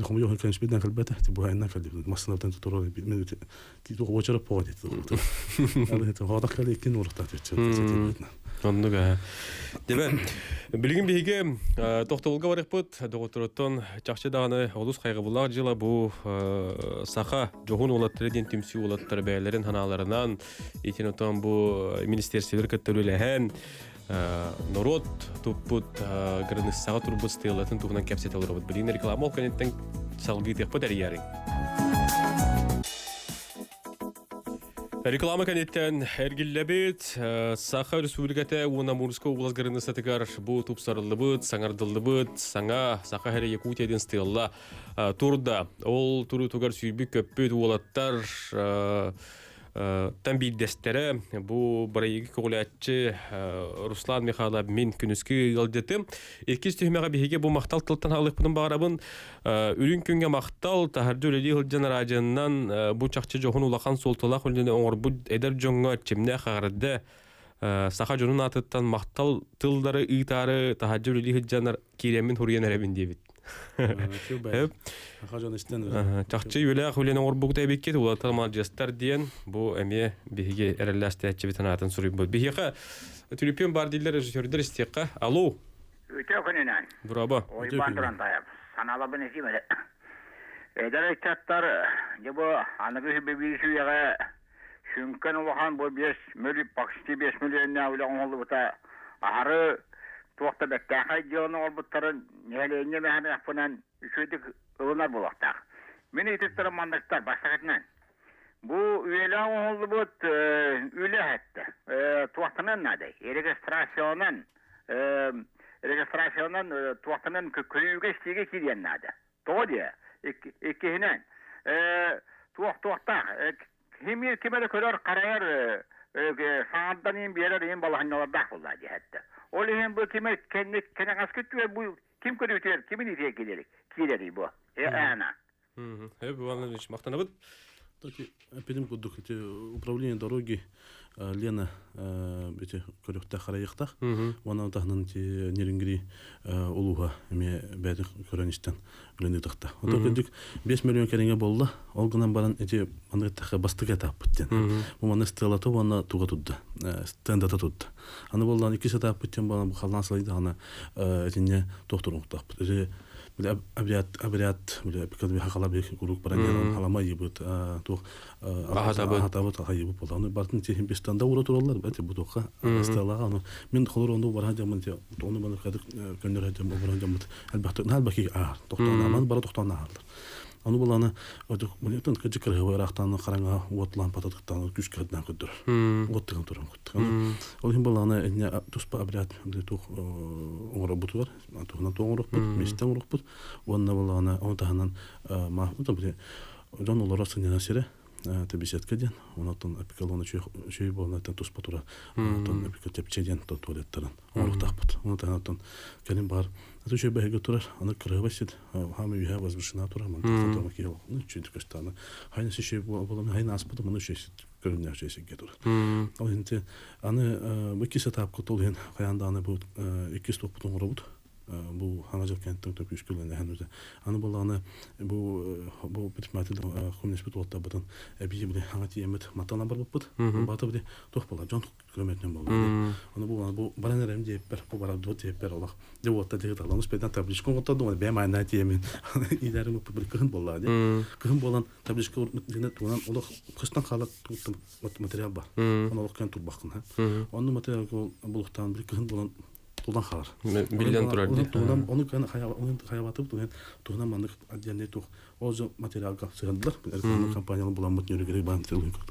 хомойуох кэнспитинэн кэлбэтэ бу айынан кэлбит массыынаттан тутору мен уочара по дит хоодах кэлэ иккин уурахтаат Оннук аа. Дебе, билигин биһиги тохтобулга барыппыт, доҕотторуттан чахчы даҕаны олус хайҕабыллаах дьыла бу саха дьоһун уолаттары диэн түмсүү уолаттары бэйэлэрин ханааларынан итин отон бу министерстволар кытта үлэлэһэн норуот туппут кыраныыссаҕа турбут стеллатын туһунан кэпсэтэ олоробут. Билигин реклама ол кэнниттэн салгыы эрийээриҥ. Реклама кэнниттэн эргиллэбит. Саха Республиката уонна Мурскай область границатыгар бу тупсарыллыбыт, саҥардыллыбыт, саҥа Саха Һэрэ Якутия диэн стелла турда. Ол туруутугар сүүрбүт көппүт уолаттар тан биирдэстэрэ бу бырайыгы көҕүлээччи Руслан Михайлов мин күнүскү ыалдьытым. Иккис түһүмэҕэ биһиги бу махтал тылтан хаалыахпытын баҕарабын. Үрүҥ күҥҥэ махтал, таһырдьа үлэлии сылдьан араадьыйаннан бу чахчы дьоһун улахан суолталаах үлэни оҥорбут эдэр дьоҥҥо эрчимнээх эҕэрдэ саха дьонун аатыттан махтал тыллары ыытаары таһырдьа үлэлии сылдьан киирэммин хуруйан эрэбин диэбит. Чахчы үлээх үлэни оҥорбукта эбиккит улатар маладьыастар диэн бу эмиэ биһиги эрэллээстээччибит анаатын суруйбут. Биһиэхэ түлүпүөн бар дииллэр режиссердэр истиэххэ. Алло. Үтүө күнүнэн. Браво. Уйбаан туран тайап. Санаалабын этиим эрэ. Эдэр ыччаттар дьэ бу аныгы биир үйэҕэ сүҥкэн улахан бу 5 мөл почти 5 миллионнаах үлэ оҥоһуллубута аһары туох да бэртээхэй дьыаланы оҥорбуттарын нэһилиэнньэ мэһэмэхпинэн үчүгэйдик ылынар буолуохтаах. Мин ыйытыктарым манныктар бастакытынан. Бу үйэлээх оҥоһуллубут үлэ эһэттэ. Туохтанан наадай? Регистрациянан регистрациянан туохтанан көрүүгэ-истиигэ киириэн наада. Тоҕо диэ? Иккиһинэн, туох туохтаах ким ким эрэ көрөр, харайар саҥардан иһин биэрэр иһин балаһынньалардаах буолла диэһэттэ. Ол иһин бу ким кэннэҕэски түө бу Ким көрүүтүгэр ким илиитигэр киирэрий? Киирэрий бу? Э Аана. Эп Иванович, махтанабыт. Эпидем курдук ити управление дороги Лена ити көрүөхтээх харайыахтаах. Уонна таһынан ити Нерингри улууһа эмиэ бэйэтин көрөн истэн үлэни ыытахта. Ото кырдьык 5 миллион кэриҥэ буолла. Ол гынан баран ити маннык эттэххэ бастакы этаппыт диэн. Бу маннык стелата уонна туга турда. Стендата турда. Аны буоллаан иккис этаппыт диэн буолан бу халлаан сылайдаҕына итиннэ туох туруохтаахпыт. Ити били обряд обряд били хахала били куруук баран халама ыйыбыт туох аһатабыт хайыбыт буолла. Аны бартын тиһин бистанда ура тураллар бэти бу туохха стелаҕа аны мин холор ону баран дьаммын ону маны кадык көннөр дьам баран дьаммыт элбэхтик наһаа элбэх киһи ааһар тохтоон ааман бара тохтоон ааһаллар. Ону буланы отук кыдьык кырыһыбы ыраахтааны хараҥа уот лампата тыктааны күүскэ хатынан көрдөрөр. Уот тыган туран куттар. Ол иһин буланы инне туспа обряд туох оҥоробутугар туһунан туох оҥорохпут, миэстэ оҥорохпут уонна буланы ону таһынан дьон олоро сынньанар сирэ беседка диэн, онтон эпикалона үчүгэй буолан туспа тура, онтон эпика чэпчэ диэн туалеттарын оҥоруохтаахпыт. Ону таһынан кэлин баар үчүгэй бэһигэ турар, аны кырыһыба сит, хаама үһэ возвышена турар, мантан тома киһи ну үчүгэй көстө хайна үчүгэй буолан хайна аспыт, маны үчүгэй көрүннээх үчүгэй сиргэ турар. Ол иһин аны бу иккис этапка тол иһин хайаан даҕаны бу иккис туохпутун оҥоробут. Бу хаҥа дьыл кэнниттэн күүскэ үлэлэһэн үтэ. Аны буоллаҕына бу бу предприниматель коммуниспит уолаттарбытын эбии били хаҥа тиийэммит маттанан барбыппыт. Баата били туох буолла дьон көмөтүнэн буолла. Аны бу бу баран эрэм диэппэр, бу барардыбыт диэппэр олох дьэ уотта диэки талан успетан табличка оҥоттордум бэйэм айаннаа тиийэмин иилэрим били кыһын буолла дии. Кыһын буолан табличка тугунан олох кыстан хаалар материал бар. Оны олох кэн турбаккын. Онну материал булуктаан били кыһын буолан тулан хаалар. Биллэн турар дии. Туһунан ону кэн хайабатыбыт туһунан туһунан маннык отдельный тух ол же материалга сыһындылар. Реклама компаниялар буламмыт нөрүгери баан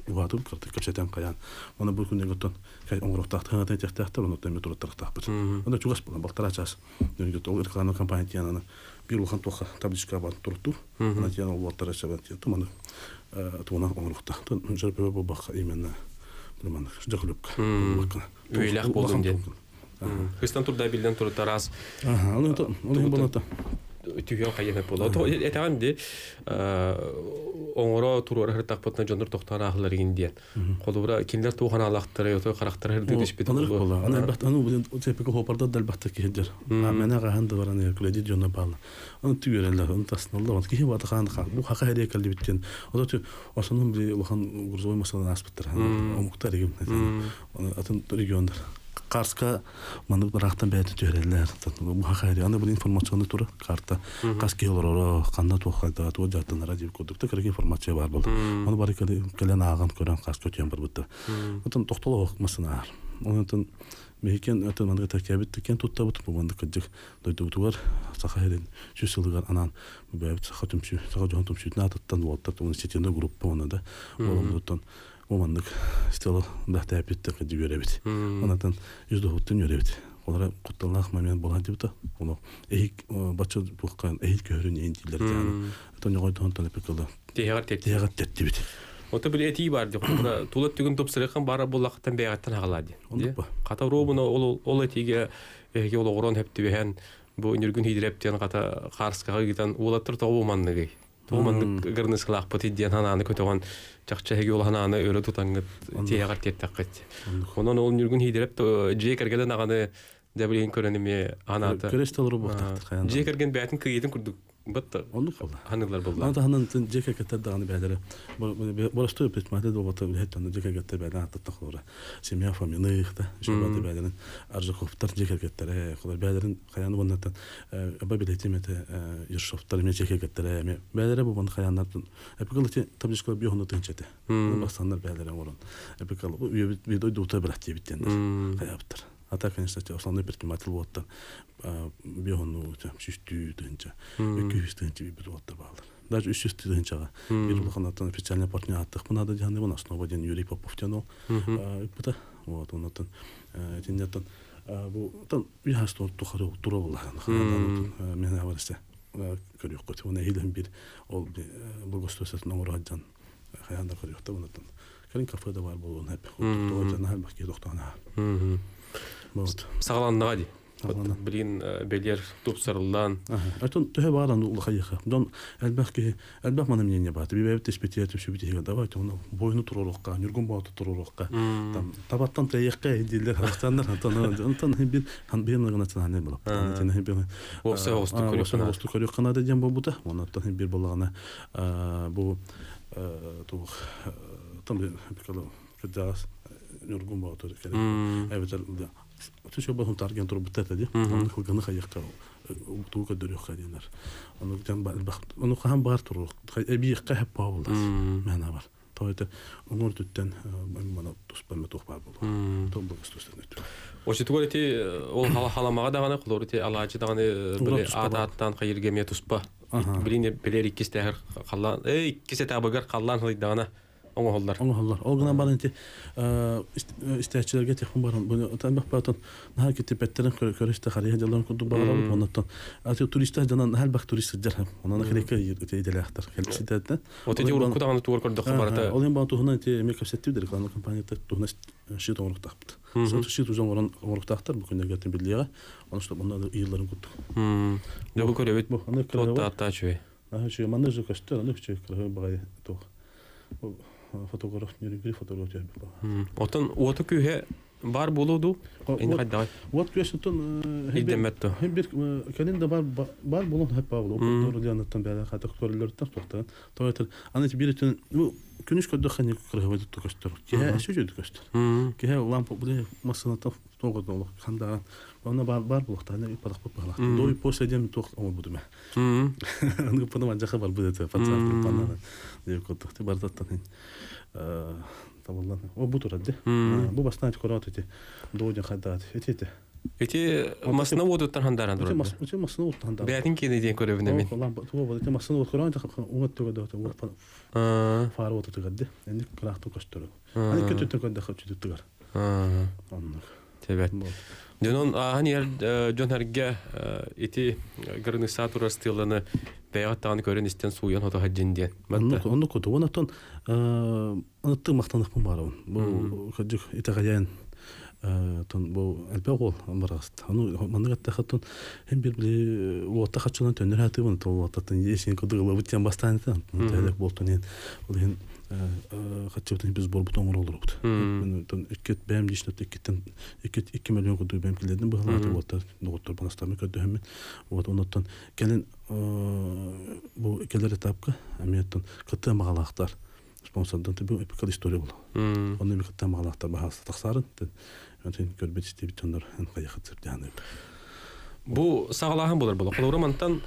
угаатып кыртык кэпсэтэн каян. Оны бу күннеге оттон оҥоруохтаахтар этиэхтээхтэр, оны оттон туруттарахтаахпыт. Оны чугас буолан балтараа час нөрүгет ол реклама компания тиянаны бир улахан туха табличка бар турутту. Ана тиян ол уоттара сабан тиятты маны туһунан оҥоруохтаах. Жөрпөбө бу бакка именно маннык жөкүлүк. Үйлэх болдун диэн. Хыстан турда биллэн турутарас. Аха, оны оны болото. Түһүөн хайыһа буола. Этэҕин ди оҥоро туруора хыртахпытына дьоннор тохтоон аахылар игин диэн. Холобура кинилэр туох анаалахтара, ото харахтара хырды түспүт. Анырык буола. Аны элбэх аны бу цепике хопарда да элбэхтик киһидер. Мена хахан да баран кредит дьоно баалла. Аны түгөреллер, аны тасналлар. Аны киһи бата хаан хаан. Бу хака херия кэллибиттен. Ото основном би улахан грузовой машина аспыттар. Омуктар игим. Атын региондар. Карска маннык ыраахтан бэйэтин түһэрэллэр. Бу хака херия. Аны бу информационный тура карта. Кас киһи олороро, ханна туох хайда, туох дьааттанара дип курдук. Та керек информация бар болды. Оны бары кэлэн ааҕан көрөн кас көтүйэн барбыттар. Отон тохтоло машина аар. Онтон Мехикен атын маннык таккабит тикен туттабыт бу маннык кырдьык дойдубутугар саха сирин сүүс сылыгар анаан бэйэбит саха түмсүү саха дьоһун түмсүүтүн аатыттан уолаттар инициативный группа уонна да буоламмытыттан бу маннык стела бэхтээппиттэн кырдьык үөрэбит. Онтон үс доһуттан үөрэбит. Олара кутталлаах момент буолан дибита. Ону эһик бачча буохкан эһил көһөрүн иһин дииллэр диэн. Отон оҕойдоһон эпикала. Тиһэҕэр тиэртибит. Тиһэҕэр тиэртибит. Ото били этии бар ди. Тула түгүн тупсарыхан бара буллахтан бэйэҕиттэн хаҕалаа ди. Хата робуна ол ол этиигэ эһиги олоҕурон хэптибэһэн бу нүргүн хидирэптиэн хата хаарскаҕа ыытан уолаттар тоҕо манныгый? Тоҕо маннык гырнысылаахпыт диэн ханааны көтөҕөн чахчы эһиги ол ханааны өрө тутаҥҥыт тиһэҕэр тиэртэххит. Онон ол нүргүн хидирэп дьиэ кэргэнин аҕаны дьэбилиин көрөн эмиэ анаата. Көрөстө олору буохтаахтар. Дьиэ кэргэн бэйэтин кыйыытын курдук бытта Оннук буолла. ханыылар буолла. Аны таһынан дьиэ кэргэттэр даҕаны бэйэлэрэ боростуой предприниматель буолбата үлэһит дьоно дьиэ кэргэттэр бэйэлэрин ааттаттан холобура семья Фоминых да Шабаты бэйэлэрин Аржаковтар дьиэ кэргэттэрэ холобура бэйэлэрин хайаан уоннаттан аба билэтим этэ Ершовтар эмиэ дьиэ кэргэттэрэ эмиэ бэйэлэрэ бу хайааннартан эпикал ити табличка биохону тыынча этэ бастаннар бэйэлэрэ оҥорон эпикал үйэбит дойдубута бираттиэбит диэннэр хайаабыттар. А так, конечно, основной предприниматель буоттан биохону сүүстүү тыһынча, 200 тыһынча бибит уоттар баалар. Даже 300 тыһынчаға бир улаханаттан официальный партнер аттықпын ада диһаныбын основа диэн Юрий Попов диэн ол ыппыта. Вот, оннотон итиннеттан бу тан үйхас тухары тура буллахан. Мен абарыста көрүөхкөт. Оны хилен бир ол благоустройствотун оҥоро хайаан да көрүөхтэ оннотон. Кэлин кафе да бар болуон хэп. Тоҕо жана бакки тохтоона. Вот. Саҕаланнаҕа ди. Билин белер тупсарыллан. Отон төһө бааран улахайыха. Дон элбэх киһи элбэх мана мнение баар. Бибэбит испитиэ түсүбүт давайте оны бойну туруруққа, Ньургун Бооту туруруққа. Там табаттан тайыққа дилер хастандар антон антон бир хан бир национальный было. Антон бир Опса оғысту көрөк. Оғысту көрөк канада ден болбута. Онтон бир болагана бу тух там бикала кадас Ньургун Бооту керек. Эбетер Түшө бахын тарген турбут ди. Оны хылганы хайыкка туу көдөрүк кадинер. Оны жан оны хаан бар туру. Эби кахып баулар. Мана бар. Тойта оңор түттен мана туспа тух бар болу. Том бу стустан өтү. Оши тугар эти ол халамага даганы кулор эти алачы даганы биле ата-аттан кайырге ме туспа. Билине билер иккис тәһер каллан, эй иккис табыгар каллан хылдагана оңоһоллар. Оңоһоллар. Ол гына бар инти истәчиләргә техун бар. Бу танбах батон наһа кити петтерен көрүштә хария жалан куду багалап оннан ати туристлар жанан һәр бак турист жар. Онан хирекке иделәхтер. Хелсидәдә. Вот эти урукку даганы тугар көрдө барата. Ол hem туһунан ти эме көсәттү реклама компанията туһунан шит оңруктапты. Сол шит узон орон оңруктактар бу күндә гәтен билига. Оны что монда йылларын кутту. Дә бу көрөбүт. Бу аны көрөбүт. Та чуй. Аһа чуй манда жо көстөр, аны чуй көрөбүт багай тух фотограф нерегри фотограф диэн. Отон уоту күүһэ бар болуду. Инде хайдагай. Уот күүһэ тон Идеммет. Хем бир кэлин да бар бар болон хэп бар болу. Дор дианаттан бәле хата көрөлөртөн токтон. Тойтер аны бир түн бу күнүш көрдө хани кыргыбы көстөр. Кеһе сүжү көстөр. Кеһе лампа бу масына тогод олох ханда Она бар бар булук таны падак бу балак. До и после дем тох оңор буду ме. Аны пана жака бар бу дете пацан пана. Деп кот ти бар таттан. Табыллан. О бу турат де. Бу бастан көрөт эти. До ден хадат. Эти. Эти масына водуттан хандаран турат. Эти масына водуттан хандаран. Бәтин кене ден көрөбүнө мен. Лампа туга эти масына вод көрөт уңат туга да фар вот туга де. Энди крахты көстөрө. Аны көтөтө көндө хөчү тугар. Оннук. Тебет. Дьонон ааһан иһэр дьон эргэ ити граница турар стыланы бэйэҕит даҕаны көрөн истэн сууйан хото сылдьын диэн. Оннук оннук куту. Онтон ынытты мактаныхпын барабын. Бу кырдьык итэҕэйэн тон бу элбэх уол бараҕыст. Ону маннык эттэхэ һин бир били уотта хаччынан төннөр хатыбын то уоттаттан есин кудугылабыт диэн бастаан этэн. Тэлек болтун ин ол иһин хаччыбытын биз борбут оҥор олорубут. Тон иккет бэм лично иккеттен иккет 2 миллион кудуг бэм килердин быһылааты уотта доҕоттор банастамы көрдөһөммүн. Вот онуттан кэлин бу келер этапка амиаттан кытта магалаахтар спонсордан бу эпикал история болу. Оны ми кытта магалаахтар баһасы тахсарын. Онтон көрбүт истебит дьоннор хайахат сыптяны. Бу саҕалааһын болар була. Холобура мантан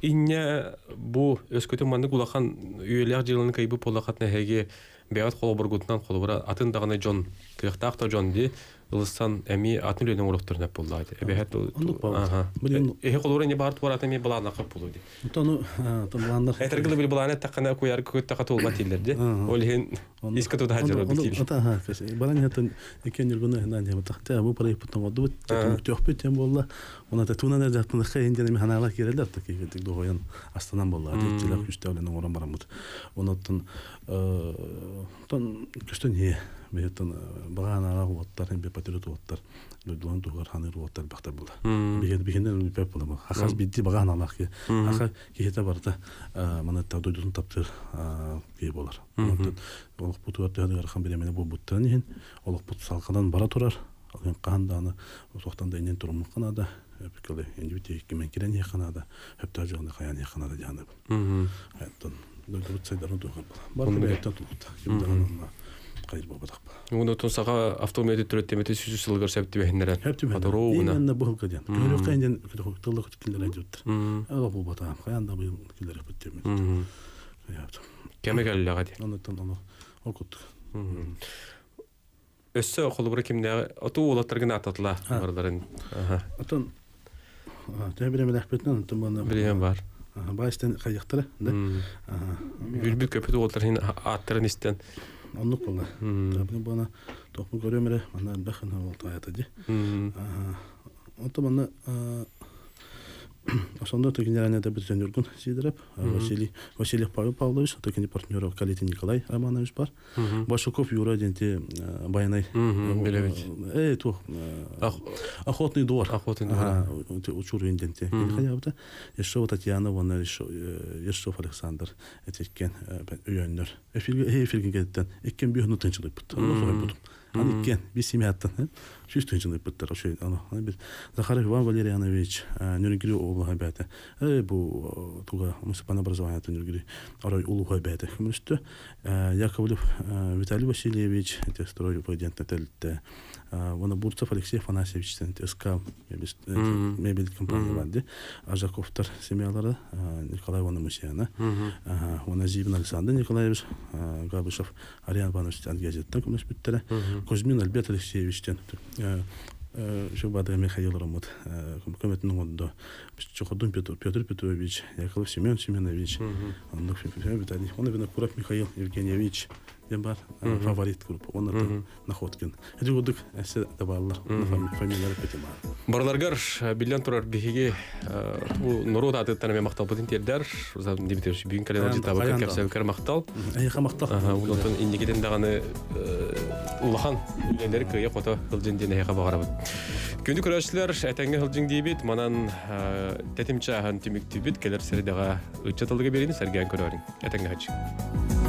инне бу өскөтүн маннык улахан үйэлээх дьыланы кыйбы поллахат нэһэги бэйэҕит холобургутунан холобура атын даҕаны дьон кыахтаах да дьон ди ылыссан эми атын үлэнин оҥорохторун эп буоллаҕа ити. Эбэһэт Оннук баҕар. Билин Эһи холобура не баар туора атын эми былааннахха буолуо ди. Онтон былааннар Этэргилэ били былаан эттэххинэ куйаар көттөххө туолбат дииллэр ди. Ол иһин искэ тута сылдьар эбит диир. Ата ха баран хатын экен юргуна ханан я бутахта бу парай путан одубут түмүктөхпүт тем болла. Она та туна жактын хайн жана ханалар кирелер таки дик дохоян астанан болла. Дикчилер күчтәүлен оран барамыт. Онотон тон күчтөн хе бетон багана уоттар бе патриот уоттар дойдулан тугар ханыр уоттар бахтар була. Биген бигенен үпеп була. Хахас бидди багана алах ки. Хаха кихете барда мана та дойдутун таптыр ки болар. Олох бутуар тыгар хан биремене бу буттан ихин олох бут салкадан бара турар. Алын каанданы сохтан да инен туруму канада. Эпикеле инди бит кимен кирен ханада. Хөптө жогны каян ханада жаны. Хаттан дойдут сайдарын тугар була. Бар беттен тулут. Кимден кайыр бабадак. Уну тун саха автомобиль түрөттемети сүзү сылгар сәптү бэхиннерен. Хәптү Атороуна. Именно бу хылга Көрө кайын тыллык киллер айтыптыр. Ала бу бата. Каян да бу киллер битти. Кеме келлега ди. Онуттан аны окут. Өссө холобура кимнәге оту улаттаргына ататла барларын. Отон тәбире беләхпетнән отон бана. Билген бар. Байстан кайыктыра, да? Бүлбүт көпөт улаттар хин аттарын истен. Оннук була. Табны бана токму көрөмөрө, мана бахын болт аята ди. Ото мана Основной то генеральный это Нюргун Сидоров, Василий Васильев Павел Павлович, то кини партнер Калитин Николай Романович бар. Башуков Юра денте Байнай. Билебит. Тух. Охотный двор. Охотный двор. Учур денте. Хаябыта. Еще Татьяна, вон еще Ершов Александр. Этиккен үйөннөр. Эфирге эфирге кеттен. Иккен бүйөнү тынчылык бут. Аны иккен бис семьяттан. Сүз тынчылык буттар. Ошо аны бир Захаров Иван Валерьянович Нөргүрү облаһа бәте. Бу туга муниципальное образование Нөргүрү арай улуха бәте. Күмүстө Яковлев Виталий Васильевич строй президент тәлтте. Вона Бурцев Алексей Афанасьевич СК мебель компания барды. Ажаковтар семьялары Николай Ивановна Мусяна. Вона Зибин Александр Николаевич Габышев Ариан Иванович газеттен күмүс бүттере. Кузьмин Альберт Алексеевичтен Шубада Михаил Ромут көмөтүнүн ондо Чоходун Петр Петрович, Яков Семен Семенович, Виталий, он Винокуров Михаил Евгеньевич, бар фаворит группа, он это Находкин. Эти годык эсе табаллар, фамилиялар петимар. Барларгар билен турар биһиги бу норуот атыттан эме макталбытын тиэрдэр. Дмитрий бүгүн кэлэн житабы кэпсэбикэр мактал. Эйха мактал. Онтон инникитин даҕаны улахан үлэлэри кыайа хото сылдьын диэн эһиэхэ баҕарабыт. Күндү көрөөччүлэр этэҥҥэ сылдьыҥ диибит, манан тэтим чааһын түмүктүүбүт, кэлэр сирэдэҕэ ыччат тылыга биэриини сэргээн көрөөрүҥ. Этэҥҥэ сылдьыҥ.